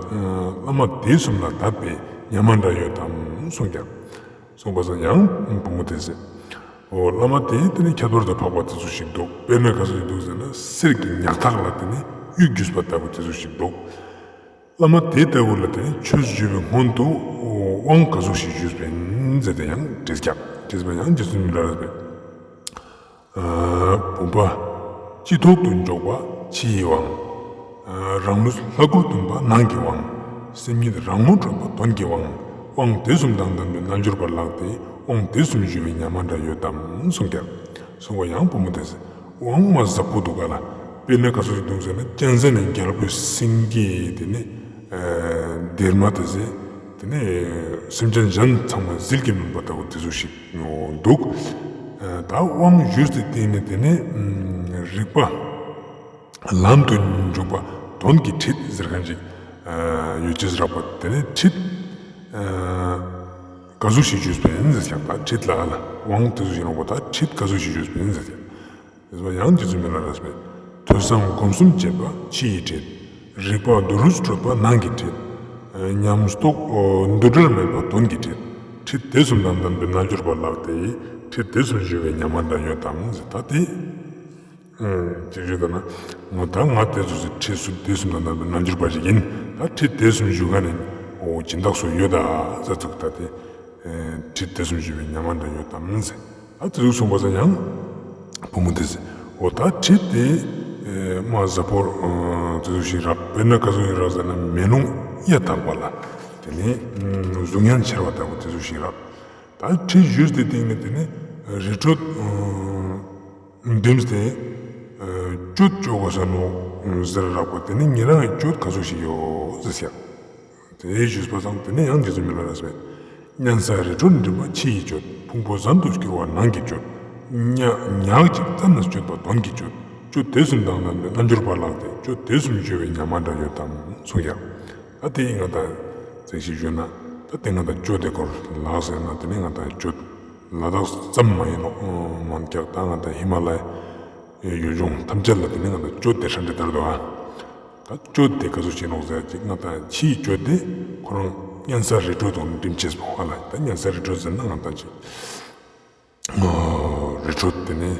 བླ་མ་དེ་གསུམ་ལ་དད་པའི་ཉ་མ་འདྲ་ཡོད་དམ་གསུངས་ཀྱག། གསུངས་པ་སང་ཡང་བུ་མོ་དེས། འོ་བླ་མ་དེ་དེ་ནི་ཁྱད་པར་དུ་འཕགས་པ་དེ་ཟུག་ཞིག་འདུག། དཔེར་ན་ག་ཟུག་ཞིག་འདུག་ཟེར་ན་གསེར་གྱི་ཉག་ཐག་ལ་དེ་ནི་གཡུ་བརྒྱུས་པ་ལྟ་བུ་དེ་ཟུག་ཞིག་འདུག། བླ་མ་དེ་ལྟ་བུ་ལ་དེ་ནི་ཆོས་ཞུ་བའི་སྔོན་དུ་དབང་ག་ཟུག་ཞིག་ཞུས་པིན་ཟེར་ཏེ་ཡང་དྲིས་ཀྱག། དྲིས་པ་ཡང་རྗེ་བཙུན་མི་ལ་རས་པས། བུམ་པ་སྤྱི་ཐོག་ཏུ་འཇོག་པ་ཕྱི་ཡི་དབང་། རང་ལུས་ལྷ་སྐུར་སྟོན་པ་ནང་གི་དབང་། སེམས་ཉིད་རང་ངོ་འཕྲོད་པ་དོན་གྱི་དབང་། དབང་དེ་གསུམ་དང་ལྡན་པའི་རྣལ་འབྱོར་པ་ལགས་ཏེ། དབང་དེ་གསུམ་ཞུ་བའི་ཉ་མ་འདྲ་ཡོད་དམ་གསུངས་ཀྱག། གསུངས་པ་ཡང་བུ་མོ་དེས། དབང་མ་ཟབ་པོ་འདུག་ག་ལ། དཔེར་ན་ག་ཟུག་ཞིག་འདུག་ཟེར་ན་གཅན་གཟན་ནི་རྒྱལ་པོའི་སེང་གེ་དེ་ནི་སྡེར་མ་དེ་ཟེར། དེ་ནི་སེམས་ཅན་གཞན་ཚང་མ་ཟིལ་གྱིས་གནོན་པ་ལྟ་བུ་དེ་ཟུག་ཞིག་འདུག། ད་དབང་ཞུས་ཏེ་དེ་ནི་དེ་ནི་རིག་པ་ལམ་དུ་འཇུག་པ་དོན་གྱི་ཁྲིད་ཟེར་མཁན་ཅིག་ཡོད་ཅེས་རག་པ། དེ་ནི་ཁྲིད་ག་ཟུག་ཞིག་ཞུས་པ་ཡིན་ཟེར་ཀྱག། ད་ཁྲིད་ལ་ཨ་ལ་དབང་དེ་ཟུག་ཞིག་ནོག་པ། ད་ཁྲིད་ག་ཟུག་ཞིག་ཞུས་པ་ཡིན་ཟེར་ཀྱག། ཞུས་པ་ཡང་རྗེ་བཙུན་མི་ལ་རས་པས། ཐོས་བསམ་སྒོམ་གསུམ་བྱེད་པ་ཕྱི་ཡི་ཁྲིད། རིག་པ་མདོ་རུས་སྤྲོད་པ་ནང་གི་ཁྲིད། ཉམས་རྟོགས་འདུ་འབྲལ་མེད་པ་དོན་གྱི་ཁྲིད། ཁྲིད་དེ་གསུམ་དང་ལྡན་པའི་རྣལ་འབྱོར་པ་ལགས་ཏེ། ཁྲིད་དེ་གསུམ་ཞུ་བའི་ཉ་མ་འདྲ་ཡོད་དམ་ཟེར། ད་དེ་ཅིག་ཞུས་ད་ན་ང་ད་ང་དེ་ཚོ་ཁྲིད་གསུམ་དེ་གསུམ་དང་ལྡན་པའི་རྣལ་འབྱོར་པ་ཞིག་ཡིན། ད་ཁྲིད་དེ་གསུམ་ཞུ་མཁན་ནི་འོ་སྦྱིན་བདག་སུ་ཡོད་ད་ཟེར་ཚུགས། ད་དེ་ཁྲིད་དེ་གསུམ་ཞུ་བའི་ཉ་མ་འདྲ་ཡོད་དམ་ཟེར། ད་དེ་ཟུག་གསུངས་པ་སང་ཡང་བུ་མོ་དེས། འོ་ད་ཁྲིད་དེ་མ་ཟབ་པོ་དེ་ཟུག་ཞིག་རག། དཔེར་ན་ག་ཟུག་ཞིག་རག་ཟེར་ན་མེ་ལོང་གཡའ་དག་པ་ལ་དེ་ནི་གཟུགས་བརྙན་འཆར་བ་ལྟ་བུ་དེ་ཟུག་ཞིག་རག། ད་ཁྲིད་ཞུས་ཏེ་སྟེང་ནས་དེ་ནི་རི་ཁྲོད་འགྲིམས་ཏེ་གཅོད་གཅོད་དགོས་ས་ནོག་ཟེར་རག་པ། དེ་ནི་ཉེ་རང་གི་གཅོད་ག་ཟུག་ཞིག་ཡོད་ཟེར་ཀྱག། དེ་ཞུས་པ་སང་དེ་ནས་ཡང་རྗེ་བཙུན་མི་ལ་རས་པས། གཉན་ས་རི་ཁྲོད་འགྲིམ་པ་ཕྱི་ཡི་གཅོད། ཕུང་པོ་ཟན་དུ་སྐྱུར་བ་ནང་གི་གཅོད། ཉག་ཉག་གཅིག་རྩ་ནས་གཅོད་པ་དོན་གྱི་གཅོད། གཅོད་དེ་གསུམ་དང་ལྡན་པའི་རྣལ་འབྱོར་པ་ལགས་ཏེ། གཅོད་དེ་གསུམ་ཞུ་བའི་ཉ་མ་འདྲ་ཡོད་དམ་གསུངས་ཀྱག། ད་དེ་ང་དང་ཚིག་ཞིག་ཞུས་ན་ད་དེ་ང་དང་གཅོད་དེ་སྐོར་ལ་ཟེར་ན་དེ་ནི་ང་དང་གཅོད་ལ་དྭགས་ཙམ་མ་ཡིན་ནོག་མན་ཀྱག། ད་ང་དང་ཧི་མ་ལ་ཡའི་ཡུལ་ལྗོངས་ཐམས་ཅད་ལ་དེ་ནི་ང་དང་གཅོད་དེ་ཧྲན་ཏེ་དར་འདུག་ཨ། ད་གཅོད་དེ་ག་ཟུག་ཅིག་ནོག་ཟེར་ཅིག་ང་དང་ཕྱིའི་གཅོད་དེ་ཁོ་རང་གཉན་ས་རི་ཁྲོད་དང་འགྲིམ་ཅེས་པོ་ཧ་ལ། ད་གཉན་ས་རི་ཁྲོད་ཟེར་ན་ང་དང་ཅིག་རི་ཁྲོད་དེ་ནི་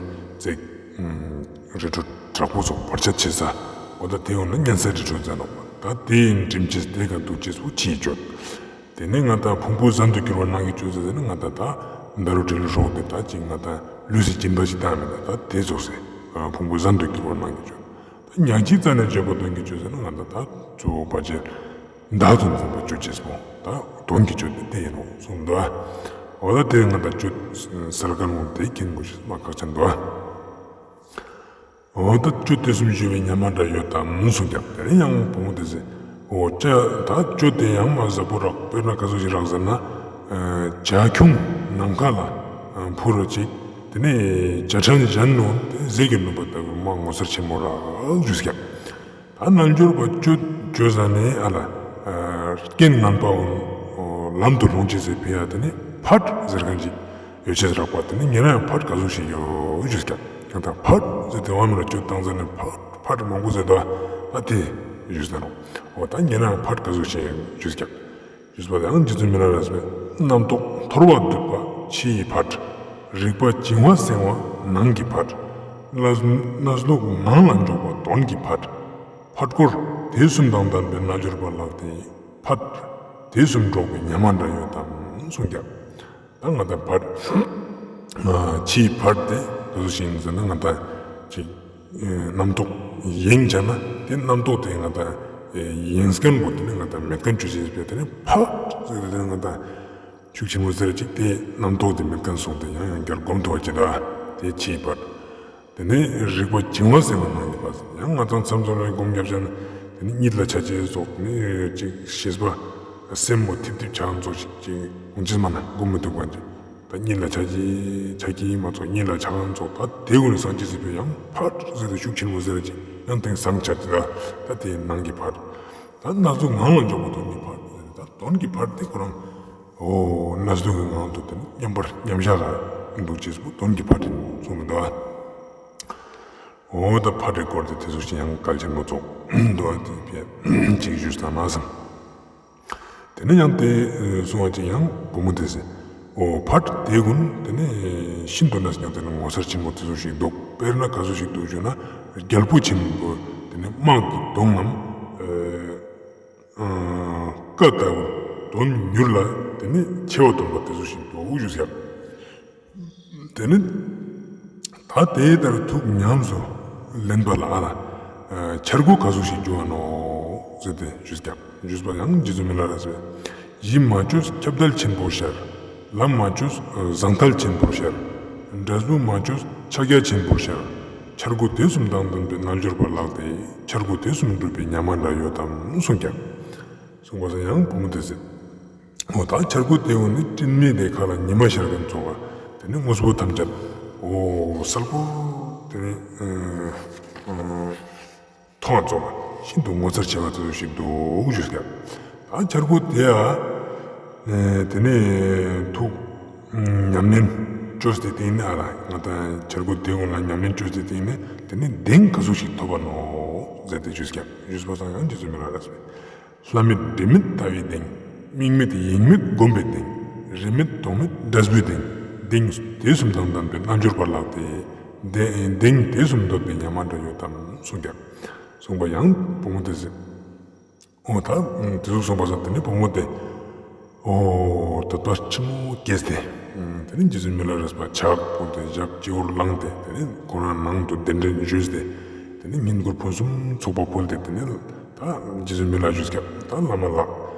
ཙེག་རི་ཁྲོད་དྲག་པོ་ཚོགས་བར་ཆད་ཆེ་ས། འོ་ད་དེ་འོ་ན་གཉན་ས་རི་ཁྲོད་ཟེར་ནོག་པ། ད་དེ་འགྲིམ་ཅེས་དེ་ག་འདུག་ཅེས་པོ་ཕྱིའི་གཅོད། དེ་ནས་ང་དང་ཕུང་པོ་ཟན་དུ་སྐྱུར་བ་ནང་གི་གཅོད་ཟེར་ན་ང་དང་ད་ད་རུ་དྲི་ལུ་རོགས་དེ་ད་ཅིག་ང་དང་ལུས་སི་སྦྱིན་པ་ཅིག་བཏང་མེད་ད་ད་དེ་ཙོགས་སེ་ཕུང་པོ་ཟན་དུ་སྐྱུར་བ་ནང་གི་གཅོད། ད་ཉག་གཅིག་རྩ་ནས་གཅོད་པ་དོན་གྱི་གཅོད་ཟེར་ན་ང་དང་ད་གཙོ་བོ་བར་ཆད་བདག་ཏུ་འཛིན་པ་གཅོད་ཅེས་པོ་ད་དོན་གྱི་གཅོད་དེ་དེ་ཡིན་ནོག་གསུངས་འདུག། འོ་ད་དེ་ང་དང་གཅོད་སལ་ཁན་བོ་དེ་མཁྱེན་དགོས་ཤེས་མ་ཁག་ཅན་འདུག། འོ་ད་གཅོད་དེ་གསུམ་ཞུ་བའི་ཉ་མ་འདྲ་ཡོད་དམ་གསུངས་ཀྱག། དེ་ནས་ཡང་བུ་མོ་དེས་འོ་ཅ་ད་གཅོད་དེ་ཡང་མ་ཟབ་པོ་རག། དཔེར་ན་ག་ཟུག་ཞིག་རག་ཟེར་ན་བྱ་ཁྱུང་ནམ་མཁའ་ལ་འཕུར་བ་ཅིག། དེ་ནས་བྱ་ཁྲ་ནི་གཞན་ནོ་དེ་ཟིལ་གྱིས་གནོན་པ་ལྟ་བུ་མ་ངོ་མཚར་ཆེན་མོ་རག་ཞུས་ཀྱག། ད་རྣལ་འབྱོར་པ་གཅོད་གཅོད་ཟ་ནས་ཨ་ལ་རྐྱེན་ངན་པ་འོ་ལམ་དུ་ལྷུང་ཅེས་སི་ཕི་ཡ་དེ་ནི་ ཕཊ་ཟེར་ཁན་ཅིག་ཡོད་ཅེས་རག་པ། ཏེ་ནེ་ཉེ་རང་ཕཊ་ག་ཟུག་ཞིག་ཡོད་ཞུས་ཀྱག། ཡང་ད་ཕཊ་ཟེར་ཏེ་འོ་མི་ལ་ཅོ་ཏང་ཟེར་ནེ་ཕཊ་ཕཊ་མང་པོ་ཟེར་དོ། ཨ་ཏེ་ཞུས་ན་ནོ། འོ་ད་ཉེ་རང་ཕཊ་ག་ཟུག་ཞིག་ཡོད་ཞུས་ཀྱག། ཞུས་པ་ཡང་རྗེ་བཙུན་མི་ལ་རས་པས། རྣམ་རྟོག་འཐོར་བ་སྡུད་པ་ཕྱི་ཡི་ཕཊ། རིག་པ་བྱིང་བ་སེལ་བ་ནང་གི་ཕཊ། གནས་གནས་ལུགས་ངང་ལ་འཇོག་པ་དོན་གྱི་ཕཊ། ཕཊ་སྐོར་དེ་གསུམ་དང་ལྡན་པའི་རྣལ་འབྱོར་པ་ལགས་ཏེ། ཕཊ་དེ་གསུམ་སྒྲོག་པའི་ཉ་མ་འདྲ་ཡོད་དམ་གསུངས་ཀྱག། ད་ང་དང་ཕཊ་ཨ་ཕྱིའི་ཕཊ་དེ་ག་ཟུག་ཞིག་ཡིན་ཟེར་ན་ང་དང་ཅིག་ཨེ་རྣམ་རྟོག་ཡེངས་ཆ་ན་ཏེ་རྣམ་རྟོག་དེ་ང་དང་ཨེ་ཡེངས་ཁན་བོ་ཏེ་ནེ་ང་དང་མེད་ཁན་ཅོ་ཅེས་པས། ཏེ་ནེ་ཕཊ་ཟེར་ཏེ་ང་དང་ཤུགས་ཆེན་མོ་ཟེར་ཅིག་ཏེ་རྣམ་རྟོག་དེ་མེད་ཁན་སོང་སྟེ་ཡང་ཡང་བསྐྱར་སྒོམ་ཐུབ་པ་ཅིག་ད་ཏེ་ཕྱིའི་ཕཊ། ཏེ་ནེ་རིག་པ་བྱིང་བ་སེལ་བ་ནང་གི་ཕཊ། ཡང་ང་དང་མཚམས་མཚམས་ལ་སྒོམ་རྒྱབ་ཆ་ན་ཏེ་ནེ་གཉིད་ལ་ཆ་ཅེས་ཙོགས་ཏེ་ནེ་ཅིག་ཤེས་པ་སེམས་པོ་ཐིབ་ཐིབ་ཆ་ཙོགས་ཅིག་ཅིག་འོང་ཅེས་མ་ན་སྒོམ་མི་ཐུབ་ཁན་ཅིག་ད་གཉིད་ལ་ཆ་ཅེས་ཆ་ཅེས་མ་ཙོགས་གཉིད་ལ་ཆ་ཁན་ཙོགས་ད་ཏེ་གུན་ནི་སངས་རྒྱས་སི་ཕིའ་ཡང་ཕཊ་ཟེར་ཏེ་ཤུགས་ཆེན་མོ་ཟེར་ཅིག་ཡང་ཏེ་སངས་ཆ་ཅེས་ད་ད་ཏེ་ནང་གི་ཕཊ། ད་གནས་ལུགས་ངང་ལ་འཇོག་པ་དོན་གྱི་ཕཊ་ཟེར་ཏེ་ད་དོན་གྱི་ཕཊ་ཏེ་ཁོ་རང་འོ་གནས་ལུགས་ཀྱི་ངང་དུ་ཏེ་ནེ་མཉམ་པར་མཉམ་བཞག་ག་འདུག་ཅེས་པོ་དོན་གྱི་ཕཊ་ཨིན་གསུངས་མི་འདུག་ཨ། འོ་ད་ཕཊ་རི་སྐོར་ཏེ་ཏེ་ཟུག་ཅིག་ཡང་གལ་ཆེན་མོ་ཙོགས་འདུག་ཨ། ཏེ་ཕིའ་ཅིག་ཞུས་ཏང་ན་སམ། ཏེ་ནེ་ཡང་ཏེ་གསུང་བ་ཅིག་ཡང་བུ་མོ་ཏེ་ཟེར། འོ་ཕཊ་ཏེ་གུན་ཏེ་ནེ་ཤིན་ཏུ་ནས་ཡང་ཏེ་ནེ་ངོ་མཚར་ཆེན་མོ་ཏེ་ཟུག་ཅིག་འདུག། དཔེར་ན་ག་ཟུག་ཅིག་འདུག་ཞུ་ན་རྒྱལ་པོ་ཆེན་པོ་ཏེ་ནེ་དམག་གི་གདོང་ངམ་ཨ་ཀ་ལྟ་བུ་དོན་མྱུར་ལ་ཏེ་ནེ་ཆེ་བ་སྟོན་པ་ཏེ་ཟུག་ཅིག་འདུག་ཞུ་ཟེར། ཏེ་ནེ་ད་ཏེ་ལྟར་ཐུགས་ཉམས་སུ་ལེན་པ་ལ་ཨ་ལ་འཆར་སྒོ་ག་ཟུག་ཅིག་འབྱུང་བ་ནོག་ཟེར་ཏེ་ཞུས་ཀྱག། ཞུས་པ་ཡང་རྗེ་བཙུན་མི་ལ་རས་པས། གཞི་མ་བཅོས་ཁྱབ་བརྡལ་ཆེན་པོར་ཤར། ལམ་མ་བཅོས་ཟང་ཐལ་ཆེན་པོར་ཤར། འབྲས་བུ་མ་བཅོས་ཕྱག་རྒྱ་ཆེན་པོར་ཤར། འཆར་སྒོ་དེ་གསུམ་དང་ལྡན་པའི་རྣལ་འབྱོར་པ་ལགས་ཏེ། འཆར་སྒོ་དེ་གསུམ་སྒྲུབ་པའི་ཉ་མ་འདྲ་ཡོད་དམ་གསུངས་ཀྱག། གསུངས་པ་སང་ཡང་བུ་མོ་ཏེ་ཟེར། འོ་ད་འཆར་སྒོ་ཏེ་འོ་ནི་སྤྲིན་མེད་དེ་ཁ་ལ་ཉི་མ་ཤར་ཁན་ཙོགས་པ། ཏེ་ནེ་དངོས་པོ་ཐམས་ཅད་འོ་གསལ་པོ་ཏེ་ནེ་ཨ་ཨ་མཐོང་བ་ཙོགས་པ་ཤིན་ཏུ་ངོ་མཚར་ཆེ་བ་ཏེ་ཟུག་ཅིག་འདུག་ཞུས་ཀྱག། ད་འཆར་སྒོ་ཏེ་ཡ་ཨ་ཏེ་ནེ་ཐུགས་ཉམས་ལེན་ཅོས་ཏེ་ཏེ་ནེ་ཨ་ལ་ང་དང་འཆར་སྒོ་ཏེ་གུན་ལ་ཉམས་ལེན་ཅོས་ཏེ་ཏེ་ནེ་ཏེ་ནེ་གདེང་ག་ཟུག་ཅིག་ཐོབ་བ་ནོག་ཟེར་ཏེ་ཞུས་ཀྱག། ཞུས་པ་སང་ཡང་རྗེ་བཙུན་མི་ལ་རས་པས། ལྷ་མེད་འདྲེ་མེད་ལྟ་བའི་གདེང་། དམིགས་མེད་ཡེངས་མེད་སྒོམ་པའི་གདེང་། རིམ་མེད་དོགས་མེད་འབྲས་བུའི་གདེང་། གདེང་དེ་གསུམ་དང་ལྡན་པའི་རྣལ་འབྱོར་པ་ལགས་ཏེ། གདེ་གདེང་དེ་གསུམ་འདོད་པའི་ཉ་མ་འདྲ་ཡོད་དམ་གསུངས་ཀྱག། གསུངས་པ་ཡང་བུ་མོ་ཏེ་ཟེར། འོ་ད་ཏེ་ཟུག་གསུངས་པ་སང་ཏེ་ནེ་བུ་མོ་ཏེ་འོ་དད་པ་ཆེན་མོ་སྐྱེས་ཏེ་ཏེ་ནེ་རྗེ་བཙུན་མི་ལ་རས་པ་ཕྱག་ཕུལ་ཏེ་ཞབས་སྤྱི་བོར་བླངས་ཏེ་ཏེ་ནེ་ཁོ་རང་ནང་དུ་གདན་འདྲེན་ཞུས་ཏེ་ཏེ་ནེ་བསྙེན་བཀུར་ཕུན་སུམ་ཚོགས་པ་ཕུལ་ཏེ་ཏེ་ནེ་ད་རྗེ་བཙུན་མི་ལ་ཞུས་ཀྱག། ད་བླ་མ་ལགས།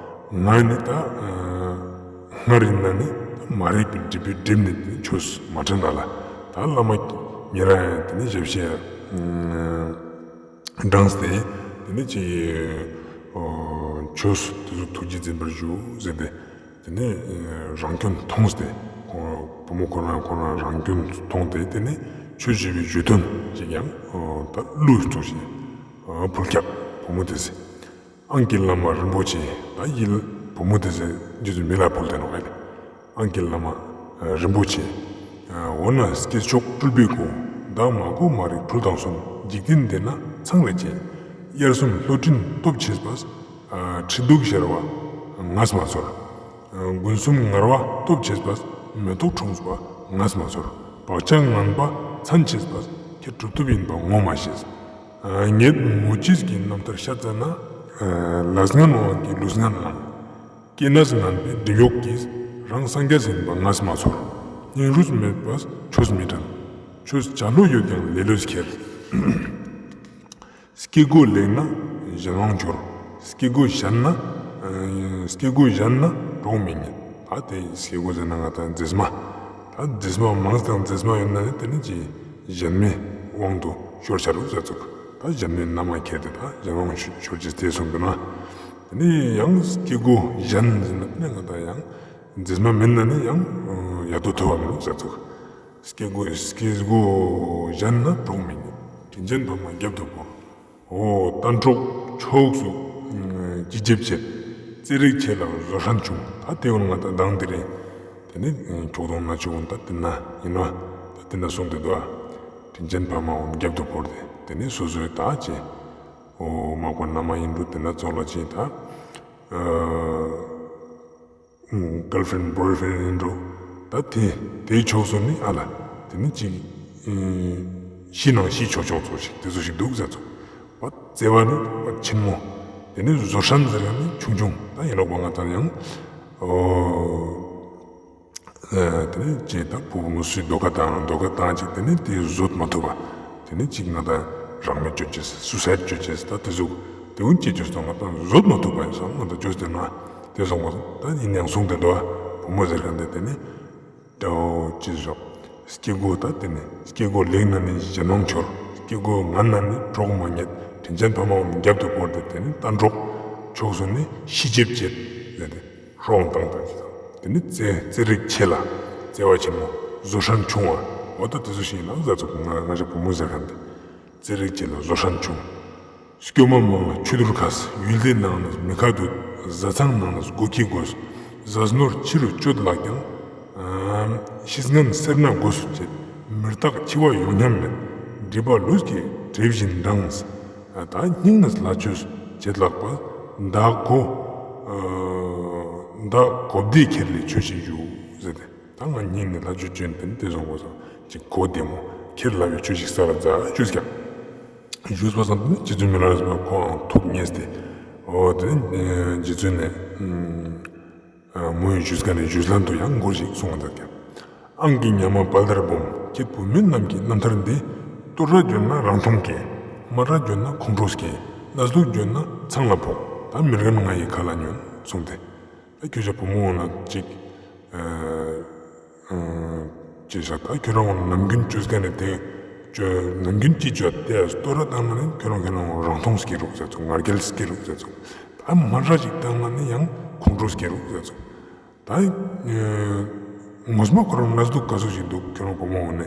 ང་ནི་ད་སྔར་ཡིན་ན་ནི་མ་རིག་པའི་སྒྲིབ་པའི་སྒྲིབ་ནས་ཆོས་མ་དྲན་ན་ལ། ད་བླ་མ་ཉེ་རང་ཡང་ཏེ་ནེ་ཞབས་ཕྱི་འབྲངས་ཏེ་ཏེ་ནེ་ཅི་ཆོས་ཏེ་ཟུག་ཐུགས་རྗེ་འཛིན་པར་ཞུ་ཟེར་ཏེ། ཏེ་ནེ་རང་སྐྱོན་མཐོང་སྟེ་ཁོ་བུ་མོ་ཁོ་རང་ཁོ་རང་རང་སྐྱོན་མཐོང་སྟེ་ཏེ་ནེ་ཆོས་ཞུ་བའི་ཞུ་དོན་ཅིག་ཡང་ད་གླུ་ཙོགས་ཤིག་ཕུལ་ཀྱག་བུ་མོ་ཏེ་ཟེར། ཨང་ཀི་བླ་མ་རིན་པོ་ཆེ། ད་ཡིད་བུ་མོ་ཏེ་ཟེར་རྗེ་བཙུན་མི་ལ་ཕུལ་ཏེ་ནོག་ཨེ། ཨང་ཀི་བླ་མ་རིན་པོ་ཆེ། འོ་ན་སྐྱེས་མཆོག་སྤྲུལ་པའི་སྐུ། བདག་མ་གོ་མ་རིག་འཁྲུལ་དང་གསུམ། འཇིག་རྟེན་འདི་ན་ཚང་ལས་སྐྱེས། དབྱར་གསུམ་ལྷོ་སྤྲིན་སྟོབས་ཆེས་པས། ཁྲི་གདུགས་ཤར་བ་ངས་མ་ཚོར། དགུན་གསུམ་ངལ་བ་སྟོབས་ཆེས་པས། མེ་ཏོག་འཁྲུངས་པ་ངས་མ་ཚོར། བག་ཆགས་ངན་པ་མཚན་ཆེས་པས། ཁྱེད་གྲུབ་ཐོབ་ཡིན་པ་ངོ་མ་ཤེས། ཉེས་དམོད་བྱེད་ཀྱི་རྣམ་ཐར་བཤད་ཙ་ན། ལས་ངན་དབང་གིས་ལུས་ངན་བླངས། སྐྱེས་ནས་ངན་པའི་སྒྲིབ་གཡོགས་ཀྱིས། རང་སངས་རྒྱས་ཡིན་པ་ངས་མ་ཚོར། སྙིང་རུས་མེད་པས་ཆོས་མི་དྲན། ཆོས་བྱ་བློ་ཡོད་ཀྱང་ལེ་ལོས་ཁྱེར། སྐྱེ་དགུ་ལེགས་ན་གཞན་དབང་འབྱོར། སྐྱེ་དགུ་གཞན་ན། སྐྱེ་དགུ་གཞན་ན་གྲོགས་མི་རྙེད། ད་ཏེ་སྐྱེ་དགུ་ཟེར་ན་ང་དང་རྫས་མ། ད་རྫས་མ་མང་སྟེ་རྫས་མ་ཡོད་ན་ནི་ཏེ་ནི་ཅི་གཞན་མའི་དབང་དུ་ཤོར་ཆ་རུག་ཟེར་ཙོགས། ད་གཞན་མའི་མནའ་མ་ཁྱེར་ཏེ་ད་གཞན་དབང་ཤོར་ཅེས་ཏེ་གསུངས་འདུག་ན། ཏེ་ནི་ཡང་སྐྱེ་དགུ་གཞན་ཟེར་ན་ཏེ་ནི་ང་དང་ཡང་རྫས་མ་མེད་ན་ནི་ཡང་ཡ་དོ་ཐོས་པ་མི་རུག་ཟེར་ཙོགས། སྐྱེ་དགུ་སྐྱེ་དགུ་གཞན་ན་གྲོགས་མི་རྙེད། དྲིན་ཅན་ཕ་མ་རྒྱབ་ཏུ་བོར། འོ་གཏན་གྲོགས་ཕྱོགས་སུ་ཅི་བྱེད་བྱེད། རྩེ་རིགས་ཆེ་ལ་བཟོད་ཧྲན་ཆུང་། ད་ཏེ་བོ་ང་དང་མདང་དེ་རིང་ དེ་ནེ་ཁྱོག་དོང་ན་ཆུ་བོ་ད་དེ་ན་ཡིན་ནོ། ད་དེ་ན་སོང་སྟེ་འདུག་ཨ། དྲིན་ཅན་ཕ་མའམ་རྒྱབ་ཏུ་བོར་ཏེ་དེ་ནེ་སོ་སོའི་ད་ཅི་འོ་མག་པ་མནའ་མ་ཡིན་འགྲོ་དེ་ན་ཙོགས་ལ་ཅི་ད་ཨ་གརལ་ཕྲེན་བོའི་ཕྲེན་ཡིན་འགྲོ། ད་དེ་དེའི་ཕྱོགས་སུ་ནི་ཨ་ལ་དེ་ནེ་ཅིག་ཤི་ནང་ཤི་ཆོག་ཆོག་ཙོགས་ཤིག་དེ་ཙོགས་ཤིག་འདུག་ཟེར་ཙོགས། བ་བརྩེ་བ་ནི་བ་ཆེན་མོ། དེ་ནེ་བཟོ་ཧྲན་ཟེར་ཡང་ནི་ཆུང་ཆུང་ད་ཡིན་ནོག་པ། ང་ད་ཡང་འོ། དེ་ནེ་ཅི་ད་བུ་བུ་མོ་སུའི་རྡོ་ཁ་བཏང་རྡོ་ཁ་བཏང་ཅིག་དེ་ནེ་དེ་བཟོད་མ་ཐུབ་པ། དེ་ནེ་ཅིག་ང་ད་རང་མེད་ཅོ་ཅེས་སུ་སའིཌ་ཅོ་ཅེས་ད་དེ་ཟུག་དེ་འུན་ཅི་ཅོས་སོང་ང་ད་བཟོད་མ་ཐུབ་པ་ཡིན་སོང་ང་ད་ཅོས་ཏེ་ན་དེ་སོང་བ་སོང་ད་ཡིན་ཡང་སོང་སྟེ་འདུག་བུ་མོ་ཟེར་ཁན་དེ་དེ་ནེ་ད་ཅི་ཟོ་སྐྱེ་དགུ་ད་དེ་ནེ་སྐྱེ་དགུ་ལེགས་ན་ནི་གཞན་དབང་འཆོར། སྐྱེ་དགུ་ངན་ན་ནི་གྲོགས་མ་རྙེད། དྲིན་ཅན་ཕ་མའམ་རྒྱབ་ཏུ་བོར་ཏེ་དེ་ནེ་གཏན་གྲོགས་ཕྱོགས་སུ་ནི་ཤི་ཆེབ་བྱེད་ཟེར་ཏེ། ཧྲོང་ཏང་ཏང་ཅིག་དང་། དེ་ནེ་རྩེ་རྩེ་རིགས་ཆེ་ལ་བརྩེ་བ་ཆེན་མོ། བཟོ་ཧྲན་ཆུང་བ། འོ་ད་དེ་ཙོགས་ཤིག་ཡིན་ན་ཟེར་ཙོགས། ང་ང་ཞའི་བུ་མོ་ཟེར་ཁན་དེ། རྩེ་རིགས་ཆེ་ལ་བཟོ་ཧྲན་ཆུང་། སྐྱོ་མ་མང་ལ་ཆུ་དུར་ཁས། ཡུལ་སྡེ་ནང་ནས་མི་ཁ་བསྡུས། བཟའ་ཚང་ནང་ནས་སྒོ་ཁྱི་དགོས། བཟའ་ནོར་ཕྱི་རུ་སྤྱོད་ལགས་ཀྱང་། ཨམ། ཤི་རྔན་སེར་སྣ་དགོས་སུ་བྱེད། མི་རྟག་འཆི་བ་ཡོང་སྙམ་མེད། སྒྲིབ་པ་ལུས་ཀྱི་གྲིབ་བཞིན་འགྲངས། ད་སྙིང་ནས་ལྷ་ཆོས་བྱེད་ལགས་པ། མདའ་གོ་ཨ་མདའ་གོ་བདེ་ཁྱེར་ལས་ཆོས་བྱེད་ཞུ་ཟེར་ཏེ། ད་ང་སྙིང་ནས་ལྷ་ཆོས་ཅོ་ཡིན་ཏེ་ནི་དེ་སོང་བ་སོང་ཅིག་གོ་བདེ་མོ་ཁྱེར་ལ་བའི་ཆོས་ཤིག་ས་ལ་མཛའ་ཞུས་ཀྱང་། ཞུས་པ་སང་དེ་ནེ་རྗེ་བཙུན་མི་ལ་རས་པ་ཁོང་ཐུགས་མཉེས་ཏེ། འོ་དེ་ནེ་རྗེ་བཙུན་ནེ་མོའི་ཞུས་ཀ་ནེ་ཞུས་ལན་དུ་ཡང་མགུར་ཞིག་གསུངས་པ་མཛད་ཀྱང་། ཨང་ཀི་ཉ་མ་བལ་དར་འབུམ། ཁྱེད་བུད་མེད་རྣམས་ཀྱི་རྣམ་ཐར་འདི། ལྟོ་ར་འཇོན་ན་རང་མཐོང་སྐྱེ། མ་ར་འཇོན་ན་ཁོང་ཁྲོ་སྐྱེ། ན་ཟུག་འཇོན་ན་ཚང་ལ་ཕོག། ད་མི་རྒན་ང་ཡི་ཁ་ལ་ཉོན་གསུངས་ཏེ། ད་ཁྱོ་ཞ་བུ་མོ་འོ་ན་ཅིག་ཨ་ཅི་ཟེར་ད་ཁྱོ་རང་ནམ་རྒྱུན་ཅོས་ཀ་ནེ་དེ་ཅོ་ནམ་རྒྱུན་ཅི་ཅོ་དེ་ལྟོ་ར་བཏང་ན་ནི་ཁྱོ་རང་ཁྱོ་རང་རང་མཐོང་སྐྱེ་རུག་ཟེར་ཙོགས། ང་རྒྱལ་སྐྱེ་རུག་ཟེར་ཙོགས། ད་མ་ར་ཞིག་བཏང་ན་ནི་ཡང་ཁོང་ཁྲོ་སྐྱེ་རུག་ཟེར་ཙོགས། ད་ངོ་མ་ཁོ་རང་ན་ཟུག་ག་ཟུག་ཞིག་འདུག་ཁྱོ་རང་བུ་མོ་འོ་ནེ་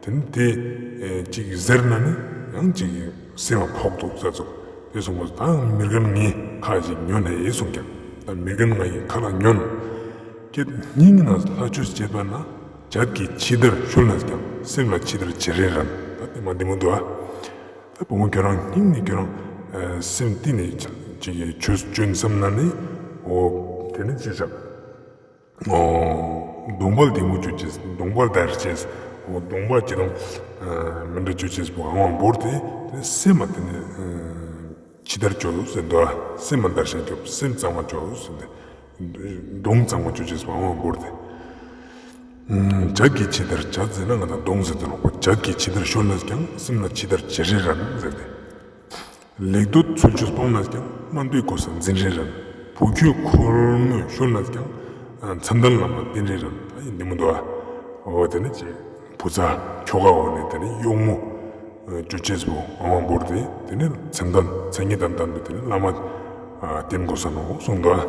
དེ་ནེ་དེ་ཅིག་ཟེར་ན་ནི་ཡང་ཅིག་སེམས་ལ་ཕོག་འདུག་ཟེར་ཙོགས། དེ་སོང་བ་ད་མི་རྒན་ངའི་ཁ་ཞིག་ཉོན་ཧེ་གསུངས་ཀྱང་། ད་མི་རྒན་ང་ཡི་ཁ་ལ་ཉོན། ཁྱེད་སྙིང་ནས་ལྷ་ཆོས་བྱེད་པ་ན། བྱད་ཀྱི་ཕྱི་བདར་ཤོར་ནས་ཀྱང་། སེམས་ལ་ཕྱི་བདར་བྱེད་རེ་རན། ད་དེ་མ་བདེ་མོ་འདུག་ཨ། ད་བུ་མོ་ཁྱོ་རང་སྙིང་ནས་ཁྱོ་རང་སེམས་གཏིང་ནས་ཅིག་ཆོས་ཅོ་ཡིན་བསམ་ན་ནི་འོ་དེ་ནི་ཅི་ཟེར། འོ་གདོང་པ་བདེ་མོ་ཅོ་ཅེས། གདོང་པ་བདར་ཅེས། འོ་གདོང་པ་ཅི་དང་མི་འདྲ་ཅོ་ཅེས་པོ་ཨང་བ་བོར་ཏེ་དེ་ནེ་སེམས་མ་དེ་ནེ་ཕྱི་བདར་ཅོ་ཟེར་འདུག་ཨ། སེམས་མ་བདར་ཤེས་ཅོ་སེམས་གཙང་མ་ཅོ་ཟེར་ཏེ། གདོང་གཙང་མ་ཅོ་ཅེས་པོ་ཨང་བ་བོར་ཏེ། བྱད་ཀྱི་ཕྱི་བདར་བྱད་ཟེར་ན་ང་དང་གདོང་ཟེར་ཏེ་ནོག་པ། བྱད་ཀྱི་ཕྱི་བདར་ཤོར་ནས་ཀྱང་། སེམས་ལ་ཕྱི་བདར་བྱེད་རེ་རན་ཟེར་ཏེ། ལེགས་འདོད་ཚུལ་འཆོས་སྤངས་ནས་ཀྱང་། དམན་པའི་གོ་ས་འཛིན་རེ་རན། བུ་ཁྱོད་འཁོར་མོས་ཤོར་ནས་ཀྱང་། མཚན་ལྡན་བླ་མ་བསྟེན་རེ་རན། ད་ཡིན་བདེ་མོ་འདུག་ཨ། འོ་དེ་ནི་ཅི་བུ་ཚ་ཁྱོ་ག་འོ་ནི་དེ་ནི་གཡོག་མོ་ཅོ་ཅེས་པོ་ཨང་བ་བོར་ཏེ་དེ་ནི་མཚན་ལྡན་མཚན་ཉིད་དང་ལྡན་པའི་དེ་ནི་བླ་མ་བསྟེན་དགོས་ས་ནོག་གསུངས་འདུག་ཨ།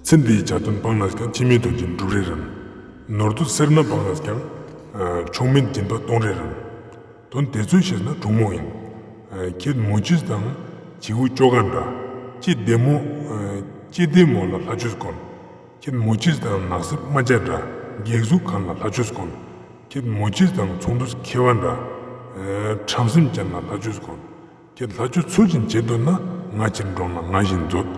ཚེ་འདིའི་བྱ་དོན་སྤངས་ནས་ཀྱང་། ཕྱི་མའི་དོན་ཆེན་སྒྲུབ་རེ་རན། ནོར་སྡུད་སེར་སྣ་སྤངས་ནས་ཀྱང་། མཆོག་དམན་སྦྱིན་པ་གཏོང་རེ་རན། དོན་དེ་ཚོའི་ཕྱིར་ན་གྲུང་མོ་ཡིན། ཁྱེད་མོ་ཅིས་དང་བྱིའུ་ཅོ་ག་འདྲ། ཅི་བདེ་མོ་ཅི་བདེ་མོ་ལ་ལྷ་ཆོས་དཀོན། ཁྱེད་མོ་ཅིས་དང་ནགས་གསེབ་རྨ་བྱ་འདྲ། སྒེག་གཟུགས་གང་ལ་ལྷ་ཆོས་དཀོན། ཁྱེད་མོ་ཅིས་དང་ཚོང་དུས་ཁེ་བ་འདྲ། ཁྲམ་སེམས་ཅན་ལ་ལྷ་ཆོས་དཀོན། ཁྱེད་ལྷ་ཆོས་ཚུལ་བཞིན་བྱེད་འདོད་ན། ང་ཕྱིར་འགྲོངས་ལ་ང་བཞིན་མཛོད།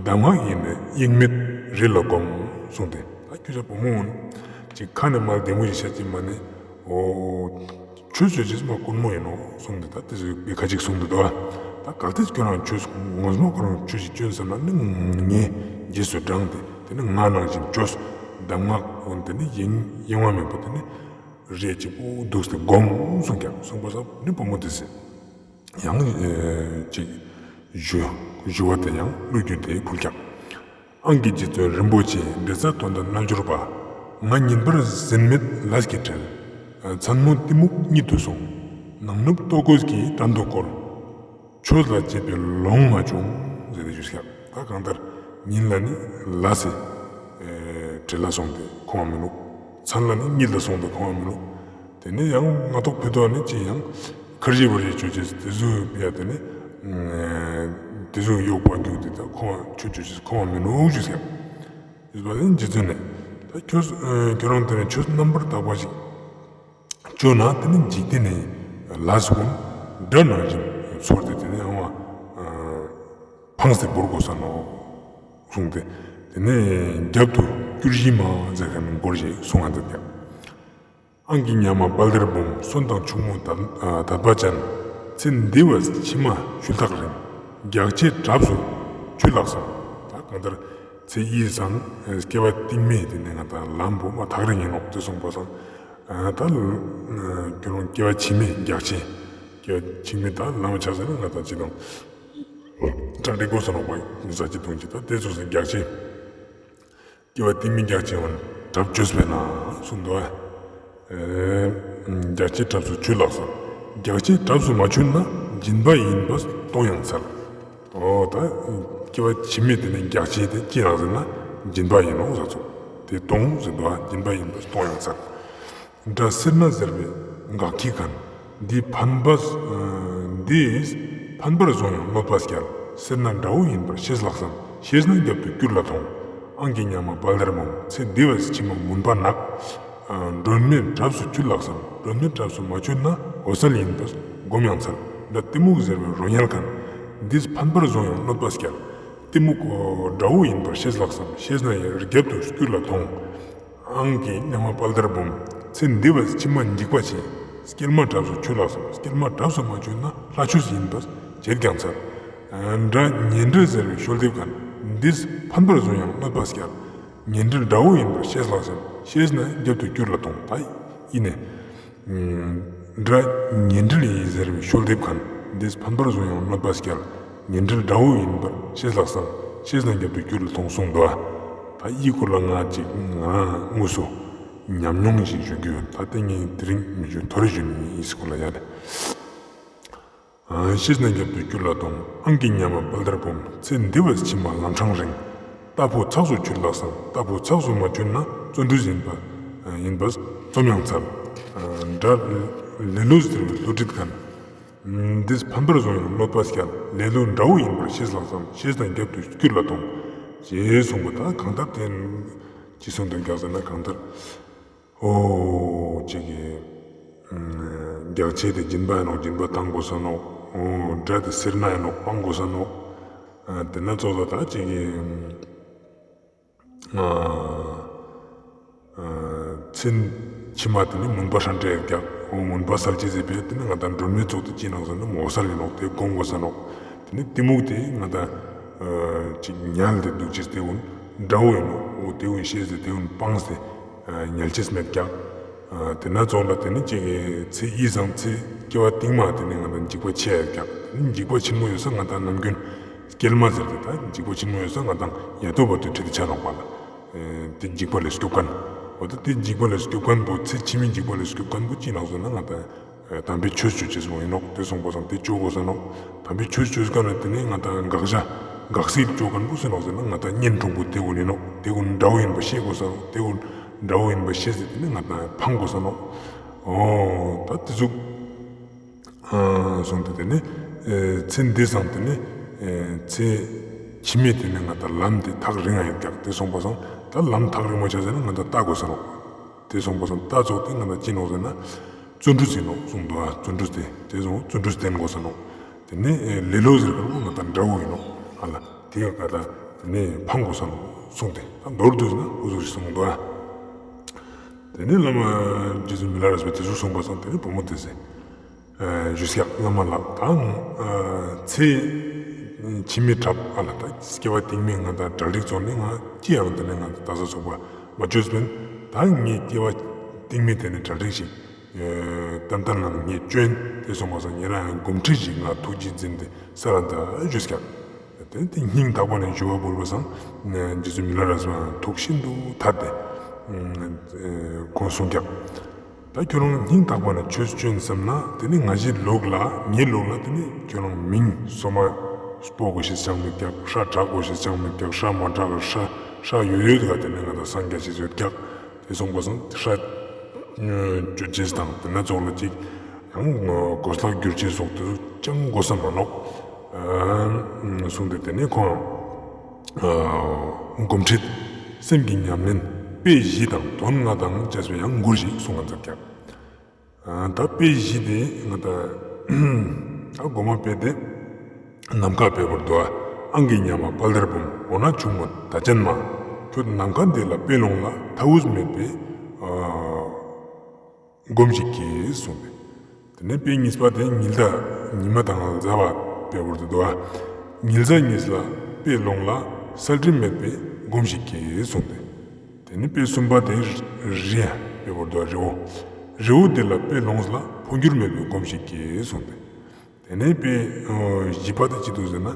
གདམས་ངག་ཡིན་ནི་དབྱིངས་མེད་རི་ལ་སྒོམ་གསུངས་ཏེ། ད་ཁྱོ་ཞ་བུ་མོ་འོ་ཅིག་ཁ་ནེ་མ་བདེ་མོ་ཞིག་བཤད་ཅིག་མ་ནེ་འོ་ཆོས་ཅོ་ཅེས་མ་དཀོན་མོ་ཡིན་ནོག་གསུངས་ཏེ། ད་དེ་ཟུག་པའི་ཁ་ཅིག་གསུངས་ཏེ་འདུག་ཨ། ད་གལ་ཏེ་ཁྱོ་རང་ཆོས་ངོ་མ་ཁོ་རང་ཆོས་ཤིག་ཅོ་ཡིན་བསམ་ན་ནི་ངའི་རྗེས་སུ་འབྲངས་ཏེ་དེ་ནི་ང་ནང་བཞིན་ཅོས། གདམས་ངག་འོ་དེ་ནི་དབྱིངས་དབྱིངས་མ་མེད་པོ་དེ་ནི་རེ་གཅིག་པོ་འདུག་སྟེ་སྒོམ་གསུངས་ཀྱང་། གསུངས་པ་སང་ནི་བུ་མོ་དེས་ཡང་ཅིག་ཞུ་ཞུ་བ་དེ་ཡང་བློ་རྒྱུན་དེ་ཕུལ་ཀྱང་། ཨང་ཀི་རྗེ་བཙུན་རིན་པོ་ཆེ། འབྲེལ་ཚད་དོན་དང་རྣལ་འབྱོར་པ། ང་ཉིན་པར་ཟིན་མེད་ལས་ཀྱིས་བྲེལ། མཚན་མོ་གཏི་མུག་གཉིད་དུ་སོང་། ནང་ནུབ་ལྟོ་གོས་ཀྱིས་བྲན་དུ་བཀོལ། ཆོས་ལ་བྱེད་པའི་ལོང་མ་བྱུང་ཟེར་ཏེ་ཞུས་ཀྱང་། ད་གང་ལྟར་ཉིན་ལ་ནི་ལས་སི་བྲེལ་ལ་སོང་སྟེ་ཁོང་མི་ནུག། མཚན་ལ་ནི་གཉིད་ལ་སོང་སྟེ་ཁོང་མི་ནུག། དེ་ནས་ཡང་སྔ་ཐོག་ཕེ་ཏོ་ནི་ཅི་ཡང་ཁར་ཇི་བར་ཇི་ཅོ་ཅེས་དེ་ཟུག་ཡ་དེ་ནི་དེ་ཟུག་གཡོག་པ་འགྱུར་ཏེ་ད་ཁོང་ཆོས་ཅོ་ཅེས་ཁོང་མི་ནུག་ཞུས་ཀྱང་། ཞུས་པ་ནི་རྗེ་བཙུན་ནས། ད་ ཁྱོད་ཁྱོད་རང་དེ་ནི་ཆོས་རྣམ་པར་དག་པ་ཞིག་ཅོ་ན་དེ་ནི་འཇིག་རྟེན་ནི་ལས་ཀུན་དགྲ་ནང་བཞིན་ཚོར་ཏེ་དེ་ནི་ཡང་བ་ཕངས་ཏེ་བོར་དགོས་ས་ནོག་གསུངས་ཏེ། དེ་ནི་རྒྱབ་ཏུ་སྐྱུར་བཞིན་མ་ཟེར་མཁན་མགོར་ཞིག་གསུང་ང་འདུག་ཀྱང་། ཨང་ཀི་ཉ་མ་དཔལ་དར་འབུམ། སོན་དང་ཕྱུག་མོ་དད་པ་ཅན། ཚེ་འདི་བས་ཕྱི་མ་ཆུ་ཐག་རིང་། རྒྱགས་ཕྱེ་གྲབས་སུ་ཆུ་ལྷག་བསམ། ད་གང་ལྟར་ཚེ་ཡི་སང་སྐྱེ་བ་རྟིང་མེ་དེ་ནི་ང་དང་ལམ་བོ་མ་ཐག་རིང་ཡིན་ནོག་དེ་གསུངས་པ་སང་། ད་ཁྱོད་རང་སྐྱེ་བ་ཕྱི་མའི་རྒྱགས་ཕྱེ། སྐྱེ་བ་ཕྱི་མའི་ད་ལམ་ཆ་ཟེར་ན་ང་དང་ཅི་དང་གྲ་སྒྲིག་དགོས་ས་ནོག་པ་ཡིན་ས་ཅི་དང་ཅི་ད་དེ་ཚོ་སང་རྒྱགས་ཕྱེ། སྐྱེ་བ་རྟིང་མེ་རྒྱགས་ཕྱེ་བ་གྲབས་བཅོས་པས་ན་གསུངས་འདུག་ཨ། རྒྱགས་ཕྱེ་གྲབས་སུ་ཆུ་ལྷག་བསམ། རྒྱགས་ཕྱེ་གྲབས་སུ་མ་ཆུད་ན་སྦྱིན་པ་ཡིན་པ་སྟོང་ཡང་འཚལ། འོ་ད་སྐྱེ་བ་ཕྱི་མའི་དེ་ནི་རྒྱགས་ཕྱེ་དེ་ཅི་ཡང་ཟེར་ན་སྦྱིན་པ་ཡིན་ནོག་ཟེར་ཚོ། དེ་སྟོང་ཟེར་འདུག་ཨ། སྦྱིན་པ་ཡིན་པ་སྟོང་ཡང་འཚལ། དགྲ་སེར་སྣ་ཟེར་བའི་དགག་བྱའི་མཁན། འདི་ཕན་པ། འདི་ཕན་པར་བཟུང་ཡང་གནོད་པ་སྐྱེལ། སེར་སྣ་དགྲ་བོ་ཡིན་པར་ཤེས་ལགས་སམ། ཤེས་ན་རྒྱབ་ཏུ་བསྐྱུར་ལ་ཐོངས། ཨང་ཀི་ཉ་མ་དཔལ་དར་འབུམ། ཚེ་འདི་བས་ཕྱི་མ་མུན་པ་ནག། སྒྲོན་མེ་གྲབས་སུ་ཆུ་ལྷག་བསམ། སྒྲོན་མེ་གྲབས་སུ་མ་ཆུད་ན་འོད་གསལ་ཡིན་པར་སྒོམ་ཡང་འཚལ། དགྲ་གཏི་མུག་ཟེར་བའི་རོ་ཉལ་མཁན། འདིས་ཕན་པར་བཟུང་ཡང་གནོད་པ་སྐྱེལ། གཏི་མུག་དགྲ་བོ་ཡིན་པར་ཤེས་ལགས་སམ། ཤེས་ན་ཡང་རྒྱབ་ཏུ་བསྐྱུར་ལ་ཐོངས། ཨང་ཀི་ཉ་མ་དཔལ་དར་འབུམ། ཚེ་འདི་བས་ཕྱི་མ་འཇིགས་པ་ཆེ། སྐྱེལ་མ་གྲབས་སུ་ཆུ་ལྷག་བསམ། སྐྱེལ་མ་གྲབས་སུ་མ་ཆུད་ན་ལྷ་ཆོས་ཡིན་པར་བྱེད་ཀྱང་འཚལ། དགྲ་ཉེ་འབྲེལ་ཟེར་བའི་ཤོལ་འདེབས་མཁན། འདིས་ཕན་པར་བཟུང་ཡང་གནོད་པ་སྐྱེལ། ཉེ་འབྲེལ་དགྲ་བོ་ཡིན་པར་ཤེས་ལགས་སམ། ཤེས་ན་རྒྱབ་ཏུ་བསྐྱུར་ལ་ཐོངས། ད་ཡིན་ནས། དགྲ་ཉེ་འབྲེལ་ཡིན་ཟེར་བའི་ཤོལ་འདེབས་མཁན། འདིས་ཕན་པར་བཟུང་ཡང་གནོད་པ་སྐྱེལ། ཉེ་འབྲེལ་དགྲ་བོ་ཡིན་པར་ཤེས་ལགས་སམ། ཤེས་ན་རྒྱབ་ཏུ་བསྐྱུར་ལ་ཐོངས་གསུངས་འདུག་ཨ། ད་ཡི་སྐོར་ལ་ང་ཅིག་ང་དངོས་སུ་ཉམས་མྱོང་ཞིག་ཞུ་རྒྱུ་ཡོད། ད་དེ་ངས་དེ་རིང་མི་ཞུ། ཐོ་རེ་ཞུ་ནི་ཡིན། ཡི་སྐོར་ལ་ཡ་ལེ། ཨ། ཤེས་ན་རྒྱབ་ཏུ་བསྐྱུར་ལ་ཐོངས། ཨང་ཀི་ཉ་མ་དཔལ་དར་འབུམ། ཚེ་འདི་བས་ཕྱི་མ་ལམ་འཕྲང་རིང་། རྟ་ཕོ་ཚགས་སུ་ཆུད་ལགས་སམ། རྟ་ཕོ་ཚགས་སུ་མ་ཆུད་ན་བརྩོན་འགྲུས་ཡིན་པ། ཡིན་པ་རྩོམ་ཡང་འཚལ། དགྲ་ལེ་ལོ་ཟེར་བའི་བསླུ་བྲིད་མཁན། འདིས་ཕན་པར་བཟུང་ཡང་གནོད་པ་སྐྱེལ། ལེ་ལོ་དགྲ་བོ་ཡིན་པར་ཤེས་ལགས་སམ། ཤེས་ན་རྒྱབ་ཏུ་བསྐྱུར་ལ་ཐོངས། ཞེས་གསུངས་པ། ད་གང་ལྟར་དེ་ཅི་གསུངས་འདུག་ཀྱང་ཟེར་ན་གང་ལྟར། འོ་ཅིག་གི་རྒྱགས་ཕྱེ་དེ་སྦྱིན་པ་ཡིན་ནོག། སྦྱིན་པ་བཏང་དགོས་ས་ནོག། འོ་དགྲ་དེ་སེར་སྣ་ཡིན་ནོག། སྤང་དགོས་ས་ནོག། དེ་ན་ཙོགས་ལ་ད་ཅིག་གི་ཚེ་ཕྱི་མ་དེ་ནི་མུན་པ་ཧྲན་ཏེ་རྒྱགས། འོ་མུན་པ་སེལ་ཅེས་ཟེར་བས་དེ་ནི་ང་དང་སྒྲོན་མེ་ཙོགས་དེ་ཅི་ནོག་ཟེར་ན་འོད་གསལ་ཡིན་ནོག། དེ་སྒོམ་དགོས་ས་ནོག། དེ་ནི་གཏི་མུག་དེ་ང་དང་ཅིག་ཉལ་ཏེ་འདུག་ཅེས་དེ་ཀུན་དགྲ་བོ་ཡིན་ནོག། འོ་དེ་ཀུན་ཤེས་ཏེ་དེ་ཀུན་སྤངས་ཏེ་ཉལ་ཅེས་མེད་ཀྱང་། དེ་ན་ཙོགས་ལ་དེ་ནི་ཅིག་ཚེ་ཡི་སང་ཚེ་སྐྱེ་བ་རྟིང་མ་དེ་ནི་ང་དང་འཇིགས་པ་ཆེ་ཡ་ཀྱང་། དེ་ནི་འཇིགས་པ་ཆེན་མོ་ཡོད་ས་ང་དང་ནམ་རྒྱུན་སྐྱེལ་མ་ཟེར་ཏེ་ད་འཇིགས་པ་ཆེན་མོ་ཡོད་ས་ང་དང་ཡ་ཏོ་བར་དུ་ཁྲིད་དེ་ཆ་ནོག་པ་ལ། དེ་འཇིགས་པ་ལས་སྐྱོབ་མཁན། འོ་ད་དེ་འཇིགས་པ་ལས་སྐྱོབ་མཁན་པོ་ཚེ་ཕྱི་མའི་འཇིགས་པ་ལས་སྐྱོབ་མཁན་པོ་ཅི་ནོག་ཟེར་ན་ང་དང་དམ་པའི་ཆོས་ཅོ་ཅེས་པོ་ཡིན་ནོག། དེ་སོང་པ་སང་དེ་ཅོ་དགོས་ས་ནོག། དམ་པའི་ཆོས་ཅོ་མཁན་ལ་དེ་ནི་ང་དང་དགག་བྱ་དགག་སེལ་ཅོ་མཁན་པོ་སུ་ནོག་ཟེར་ན་ང་དང་གཉེན་དྲུང་པོ་དེ་ཀུན་ཡིན་ནོག། དེ་ཀུན་དགྲ་བོ་ཡིན་པ་ཤེས་དགོས་ས་ནོག། དེ་ཀུན་དགྲ་བོ་ཡིན་པ་ཤེས་ཏེ་དེ་ནི་ང་དང་ཕང་དགོས་ས་ནོག། འོ་ད་དེ་ཟུག་གསུངས་ཏེ་དེ་ནི་ཚེ་འདི་སང་དེ་ནི་ཚེ་ཕྱི་མའི་དེ་ནི་ང་དང་ལམ་དེ་ཐག་རིང་ཡ་ཡོད་ཀྱང་། དེ་སོང་པ་སང་ད་ལམ་ཐག་རིང་མོ་ཆ་ཟེར་ན་ང་དང་ལྟ་དགོས་ས་ནོག། དེ་སོང་པ་སང་ལྟ་ཙོགས་དེ་ང་དང་ཅི་ནོག་ཟེར་ན་བརྩོན་འགྲུས་ཡིན་ནོག་གསུངས་འདུག། ཨ་བརྩོན་འགྲུས་དེ་དེ་སོང་བརྩོན་འགྲུས་བསྟེན་དགོས་ས་ནོག། དེ་ནི་ལེ་ལོ་ཟེར་མཁན་པོ་ང་དང་དགྲ་བོ་ཡིན་ནོག། ཨ་ལ་དེ་ཡང་ང་དང་དེ་ནི་ཕང་དགོས་ས་ནོག་གསུངས་ཏེ། ད་མདོར་བསྡུས་ན་འུ་ཟུག་ཞིག་གསུངས་འདུག། ཨ་དེ་ནི་བླ་མ་རྗེ་བཙུན་མི་ལ་རས་པས་དེ་ཟུག་གསུངས་པ་སང་དེ་ནི་བུ་མོ་དེས་ཞུས་ཀྱག། བླ་མ་ལགས། ད་ཚེ་ཕྱི་མའི་གྲབས་ཨ་ལ་ད་སྐྱེ་བ་རྟིང་མའི་ང་དང་གྲ་སྒྲིག་ཙོགས་ནི་ང་ཅི་ཡང་དེ་ནི་ང་དང་ད་ས་ཚུགས་པ་མ་ཅོས་པིན། ད་ངའི་སྐྱེ་བ་རྟིང་མའི་དེ་ནི་གྲ་སྒྲིག་ཞིག་ཏན་ཏན་ལ་ངས་ཅོ་ཡིན། དེ་སོང་པ་སང་ཉེ་རང་ཡང་སྒོམ་ཁྲིད་ཅིག་ང་ཐུགས་རྗེ་འཛིན་ཏེ་ས་ལ་ད་ཞུས་ཀྱག། དེ་དེ་སྙིང་ཐག་པ་ནས་ཞུ་བ་བོར་བ་སང་རྗེ་བཙུན་མི་ལ་རས་པའང་ཐུགས་ཤིན་ཏུ་ཐད་དེ་ཁོང་གསུངས་ཀྱག། ད་ཁྱོད་རང་སྙིང་ཐག་པ་ནས་ཆོས་ཅོ་ཡིན་བསམ་ན་དེ་ནི་ང་ཞའི་ལུགས་ལ་ངའི་ལུགས་ལ་དེ་ནི་ཁྱོད་རང་མིང་སོ་མ་སྤོ་དགོས་ཤེས་ཅང་མེད་ཀྱག། ཤ་དྲག་དགོས་ཤེས་ཅང་མེད་ཀྱག། ཤ་མ་དྲག་ག་ཤ་ཤ་ཡོད་ཡོད་ག་དེ་ནི་ང་དང་སངས་རྒྱས་ཤེས་ཡོད་ཀྱག། དེ་སོང་པ་སང་ཤ་ཅོ་ཅེས་དང་དེ་ན་ཙོགས་ལ་ཅིག་ཡང་གོས་ལག་བསྒྱུར་ཅེས་སོགས་དེ་ཚོ་ཅང་དགོས་ས་མ་ནོག་གསུངས་ཏེ་དེ་ནི་ཁོང་སྒོམ་ཁྲིད་སེམས་ཀྱི་ཉམས་ལེན་ དཔེ་བཞི་དང་དོན་ལྔ་དང་བཅས་པའི་ཡང་མགུར་ཞིག་གསུང་ང་མཛད་ཀྱག། ཨ་ད་དཔེ་བཞི་དེ་ང་ད་ཨ་གོ་མ་དཔེ་དེ་ནམ་མཁའ་དཔེ་བོར་དུ་བ། ཨང་ཀི་ཉ་མ་དཔལ་དར་འབུམ། འོ་ན་ཆུང་མོ་མདའ་ཅན་མ། ཁྱོད་ནམ་མཁའ་འདི་ལ་དཔེ་ལོངས་ལ། ཐབས་མེད་པའི་ཨ་སྒོམ་ཞིག་གྱིས་གསུངས་ཏེ། དེ་ནས་དཔེ་གཉིས་པ་དེ་ཉི་ཟླ་ཉི་མ་དང་ཟླ་བ་དཔེ་བོར་དུ་བ། ཉི་ཟླ་གཉིས་ལ་དཔེ་ལོངས་ལ། གསལ་འགྲིབ་མེད་པའི་སྒོམ་ཞིག་གྱིས་གསུངས་ཏེ། དེ་ནས་དཔེ་གསུམ་པ་དེ་རི་དཔེ་བོར་དུ་བ་རི་བོ། རི་བོ་འདི་ལ་དཔེ་ལོངས་ལ། འཕོ་འགྱུར་མེད་པའི་སྒོམ་ཞིག་གྱིས་གསུངས་ཏེ། དེ་ནས་དཔེ་བཞི་པ་དེ་ཅི་འདུག་ཟེར་ན།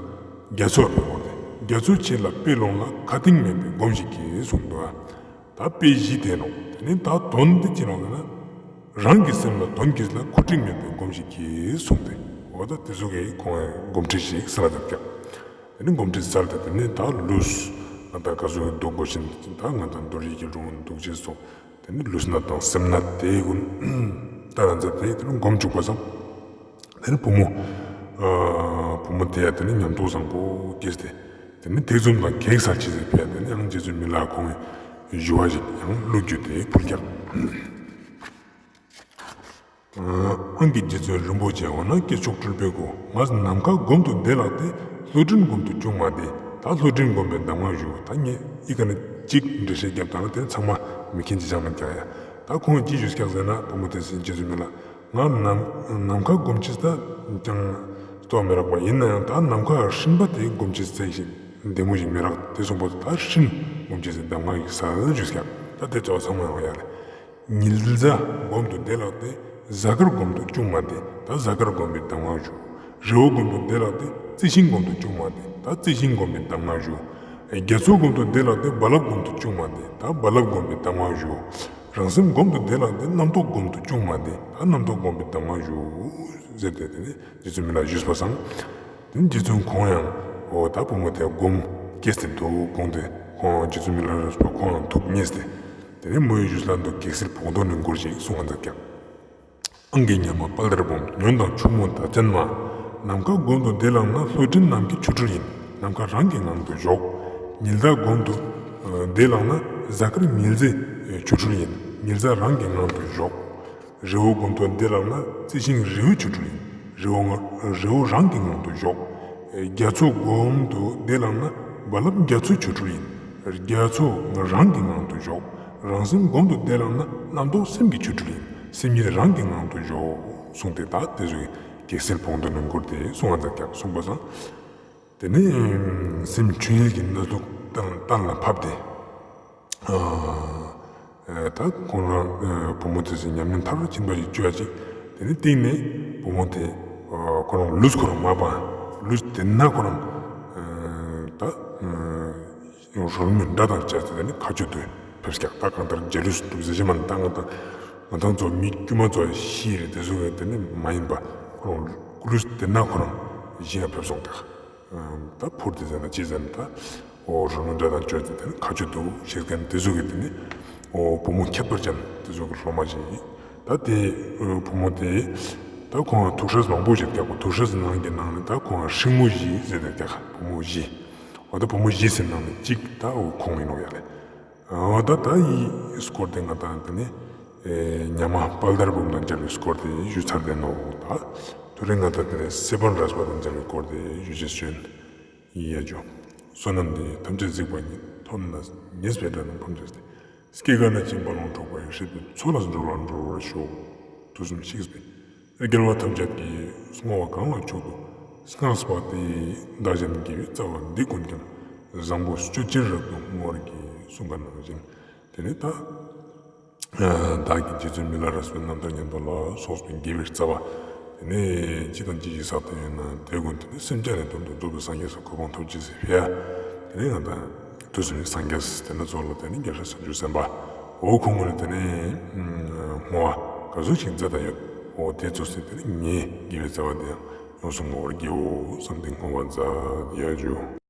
རྒྱ་མཚོ་དཔེ་བོར་ཏེ། རྒྱ་མཚོ་ཆེ་ལ་དཔེ་ལོངས་ལ། ཁ་གཏིང་མེད་པའི་སྒོམ་ཞིག་གྱིས་གསུངས་འདུག་བ། ད་དཔེ་བཞི་དེ་ནོག། དེ་ནས་ད་དོན་དེ་ཅི་ནོག་ཟེར་ན། རང་གི་སེམས་ལ་དོན་གྱིས་ལ། འཁོར་འགྲིག་མེད་པའི་སྒོམ་ཞིག་གིས་གསུངས་ཏེ། འོ་ད་དེ་ཚོ་གི་ཁོང་སྒོམ་ཁྲིད་ཞིག་སལ་ཏེ་ཀྱག། དེ་ནས་སྒོམ་ཁྲིད་སལ་ཏེ་དེ་ནས་ད་ལུས་ང་ད་ག་ཟུག་འདུག་གོ་ཤིན། ད་ང་ད་རྡོ་རྗེ་སྐྱིལ་ཀྲུང་འདུག་ཅེས་སོགས། དེ་ནས་ལུས་ན་དང་སེམས་ན་དེ་ཀུན་ད་རང་ཚ་དེ་དེ་ནས་སྒོམ་བཅུག་པ་སང་། དེ་ནས་བུ་མོ། ཨ་བུ་མོ་དེ་ཡ་དེ་ནས་ཉམས་རྟོགས་བཟང་པོ་སྐྱེས་ཏེ། དེ་ནས་ཐེ་ཚོམ་དང་གེགས་སེལ་ཅེས་ཟེར་ཕེ་དེ་ནས་ཡང་རྗེ་བཙུན་མི་ལ་ཁོང་གི་ཞུ་བ་ཞིག་ཡང་བློ་བསྒྱུར་ཏེ་ཕུལ་ཀྱག། ཨང་ཀི་རྗེ་བཙུན་རིན་པོ་ཆེ། འོ་ན་སྐྱེས་མཆོག་སྤྲུལ་པའི་སྐུ། ང་ནམ་མཁའ་སྒོམ་དུ་བདེ་ལགས་ཏེ། ལྷོ་སྤྲིན་སྒོམ་དུ་ཅུང་མ་བདེ། ད་ལྷོ་སྤྲིན་སྒོམ་པའི་གདམས་ངག་ཞུ། ད་ངས་ཨི་ཀ་ནས་གཅིག་འགྲེལ་བཤད་རྒྱབ་ད་ན་དེ་ཚང་མ་མི་མཁྱེན་ཅི་ཅང་མེད་ཀྱག་ཡ། ད་ཁོང་ཅི་ཞུས་ཀྱག་ཟེར་ན་བུ་མོ་དེ་སེ་རྗེ་བཙུན་མི་ལ། ང་ནམ་ནམ་མཁའ་སྒོམ་ཅེས་ད་ཅང་སྟོ་མི་རག་པ་ཡིན་ན་ཡང་ད་ནམ་མཁའ་སྤྲིན་པ་དེ་སྒོམ་ཅེས་ཙེ་ཞིག་བདེ་མོ་ཞིག་མི་རག། དེ་སོང་པོ་ད་སྤྲིན་སྒོམ་ཅེས་སི་གདམས་ངག་ཡིག་ས་ཞུས་ཀྱག། ད་དེ་ཚོ་ཚང་མ་ཡོང་ཡ་རེད། ཉི་ཟླ་སྒོམ་དུ་བདེ་ལགས་ཏེ། གཟའ་སྐར་སྒོམ་དུ་ཅུང་མ་བདེ། ད་གཟའ་སྐར་སྒོམ་པའི་གདམས་ངག་ཞུ། རི་བོ་སྒོམ་དུ་བདེ་ལགས་ཏེ། རྩི་ཤིང་སྒོམ་དུ་ཅུང་མ་བདེ། ད་རྩི་ཤིང་སྒོམ་པའི་གདམས་ངག་ཞུ། རྒྱ་མཚོ་སྒོམ་དུ་བདེ་ལགས་ཏེ། རྦ་རླབས་སྒོམ་དུ་ཅུང་མ་བདེ། ད་རྦ་རླབས་སྒོམ་པའི་གདམས་ངག་ཞུ། རང་སེམས་སྒོམ་དུ་བདེ་ལགས་ཏེ། རྣམ་རྟོག་སྒོམ་དུ་ཅུང་མ་བདེ། ད་རྣམ་རྟོག་སྒོམ་པའི་གདམས་ངག་ཞུ། ཟེར་ཏེ་དེ་ནས་རྗེ་བཙུན་མི་ལ་ཞུས་པ་སང་། དེ་ནས་རྗེ་བཙུན་ཁོང་ཡང་འོ་ད་བུ་མོ་དེ་སྒོམ་སྐྱེས་ཏེ་འདུག་དགོངས་ཏེ་ཁོང་རྗེ་བཙུན་མི་ལ་རས་པ་ཁོང་ཡང་ཐུགས་མཉེས་ཏེ། དེ་ནས་མོའི་ཞུས་ལ་འདུག་གེགས་སེལ་བོགས་འདོན་ནི་མགུར་ཞིག་གསུང་ང་མཛད་ཀྱག། ཨང་ཀི་ཉ་མ་དཔལ་དར་འབུམ། ཉོན་དང་ཆུ་མོ་མདའ་ཅན་མ། ནམ་མཁའ་སྒོམ་དུ་བདེ་ལགས་ན། ལྷོ་སྤྲིན་ནམ་མཁའི་ཆོ་འཕྲུལ་ཡིན། ནམ་མཁའ་རང་གི་ངང་དུ་ཞོག། ཉི་ཟླ་སྒོམ་དུ་ཨ་བདེ་ལགས་ན། གཟའ་སྐར་ཉི་ཟླའི་ཆོ་འཕྲུལ་ཡིན། ཉི་ཟླ་རང་གི་ངང་དུ་ཞོག། རི་བོ་སྒོམ་དུ་བདེ་ལགས་ན། རྩི་ཤིང་རི་བོའི་ཆོ་འཕྲུལ་ཡིན། རི་བོ་ང་རི་བོ་རང་གི་ངང་དུ་ཞོག། རྒྱ་མཚོ་སྒོམ་དུ་བདེ་ལགས་ན། རྦ་རླབས་རྒྱ་མཚོའི་ཆོ་འཕྲུལ་ཡིན། རྒྱ་མཚོ་རང་གི་ངང་དུ་ཞོག། རང་སེམས་སྒོམ་དུ་བདེ་ལགས་ན། རྣམ་རྟོག་སེམས་ཀྱི་ཆོ་འཕྲུལ་ཡིན། སེམས་ཉིད་རང་གི་ངང་དུ་ཞོག་གསུངས་ཏེ། ད་དེ་ཚོ་གི་གེགས་སེལ་བོགས་འདོན་ནི་མགུར་དེ་གསུང་ང་མཛད་ཀྱག་གསུངས་པ་སང་། དེ་ནས་སེམས་ཆོས་ཉིད་ཀྱི་གནས་ལུགས་གཏན་གཏན་ལ་ཕབ་སྟེ། ཨ་ད་ཁོང་རང་ཨ་བུ་མོ་དེ་ཚོ་ཉམས་ལེན་མཐར་ཕྱིན་པ་ཞིག་བཅོ་ཡ་ཅིག། དེ་ནས་སྟེང་ནས་བུ་མོ་དེ་ཨ་ཁོ་རང་ལུས་ཁོ་རང་མ་པ་ལུས་དེ་ན་ཁོ་རང་ཨ་ད་ཨ་རོལ་མོའི་སྒྲ་དང་བཅས་ཏེ་དེ་ནས་མཁའ་སྤྱོད་དུ་ཕེབས་ཀྱག། ད་གང་ལྟར་འཇའ་ལུས་འདུག་ཟེར་ཞིག་མ་ནི་ད་ང་དང་ང་དང་ཚོ་མི་དཀྱུས་མ་ཚོ་ཤི་རེད། དེ་ཚོ་གི་དེ་ནས་མ་ཡིན་པ་ཁོ་རང་ལུས་དེ་ན་ཁོ་རང་ཞིང་ལ་ཕེབས་སོང་ཀྱག། ད་འཕུར་ཏེ་ཟེར་ན་ཅི་ཟེར་ན་ད་འོ་རོལ་མོའི་སྒྲ་དང་བཅས་ཏེ་དེ་ནས་མཁའ་སྤྱོད་དུ་གཤེགས་མཁན་དེ་ཚོ་གི་དེ་ནས་འོ་བུ་མོ་ཁྱད་པར་ཅན་དེ་ཚོ་གི་སློབ་མ་ཞིག་ཡིན། ད་དེ་བུ་མོ་དེ་ད་ཁོང་ཐུགས་སྲས་མང་པོ་ཞིག་ཀྱག་པ། ཐུགས་སྲས་ནང་གི་ནང་ནས་ད་ཁོང་སྲིང་མོ་བཞི་ཟེར་ཏེ་ཀྱག་བུ་མོ་བཞི། འོ་ད་བུ་མོ་བཞི་ཟེར་ནང་ནས་གཅིག་ད་འོ་ཁོང་ཡིན་ནོག་ཡ་ལེ། འོ་ད་ད་ཡི་སྐོར་དེ་ང་དང་དེ་ནས་ཉ་མ་དཔལ་དར་འབུམ་དང་སྦྱར་བའི་སྐོར་དེ་ཞུ་ཚར་ཏེ་ནོག། ད་དེ་རིང་ང་དང་དེ་ནས་སྲིད་པ་འབྲས་བུ་དང་སྦྱར་བའི་སྐོར་དེ་ཞུ་ཅེས་བྱོན། ཡ་ཇུ། བསོད་ནམས་འདི་ཡིས་ཐམས་ཅད་གཟིགས་པ་ཉིད། ཐོབ་ནས་ཉེས་པའི་དགྲ་རྣམས་ཕམ་བྱས་ཏེ། སྐྱེ་རྒ་ན་འཆིའི་རྦ་ཀློང་འཁྲུགས་པའི། སྲིད་པའི་མཚོ་ལས་སྒྲོལ་བར་འགྲོ་བར་ཤོག། དུས་གསུམ་གཤེགས་པའི་རྒྱལ་བ་ཐམས་ཅད་ཀྱིས། བསྔོ་བ་གང་ལ་མཆོག་ཏུ་བསྔགས་པ་དེས། བདག་གཞན་དགེ་བའི་རྩ་བ་འདི་ཀུན་ཀྱང་། བཟང་པོ་སྤྱོད་ཕྱིར་རབ་ཏུ་བསྔོ་བར་བགྱི། གསུངས་པ་ནང་བཞིན། དེ་ནས་ད་བདག་གིས་རྗེ་བཙུན་མི་ལ་རས་པའི་རྣམ་ཐར་ཉན་པ་ལ་སོགས་པའི་དགེ་བའི་རྩ་བ། དེ་ནས་ཅི་དང་ཅི་ཞིག་བསགས་ཏེ་ཡོད་ན་དེ་ཀུན་དེ་ནས་སེམས་ཅན་ནི་དོན་དུ་རྫོགས་པའི་སངས་རྒྱས་སུ་གོ་འཕང་ཐོབ་ཅེས་སི་ཕི་ཡ། དེ་ནས་ང་དང་དུས་གསུམ་གྱི་སངས་རྒྱས་དེ་ནས་ཚོགས་ལ་དེ་ནས་རྒྱལ་སྲས་སུ་འགྱུར་སེམས་དཔའ། འོ་ཁོང་ངོས་ནས་དེ་ནས་བསྔོ་བ་ག་ཚོད་ཞིག་མཛད་དེ་ཡོད། འོ་དེ་ཚོ་སེ་དེ་ནས་ངས་དགེ་བའི་རྩ་བ་དེ་ཡང་ཡོངས་སུ་བསྔོ་བར་བགྱིའོ་བསམ་སྟེ་བསྔོ་བ་མཛད་ཡ་ཇུ།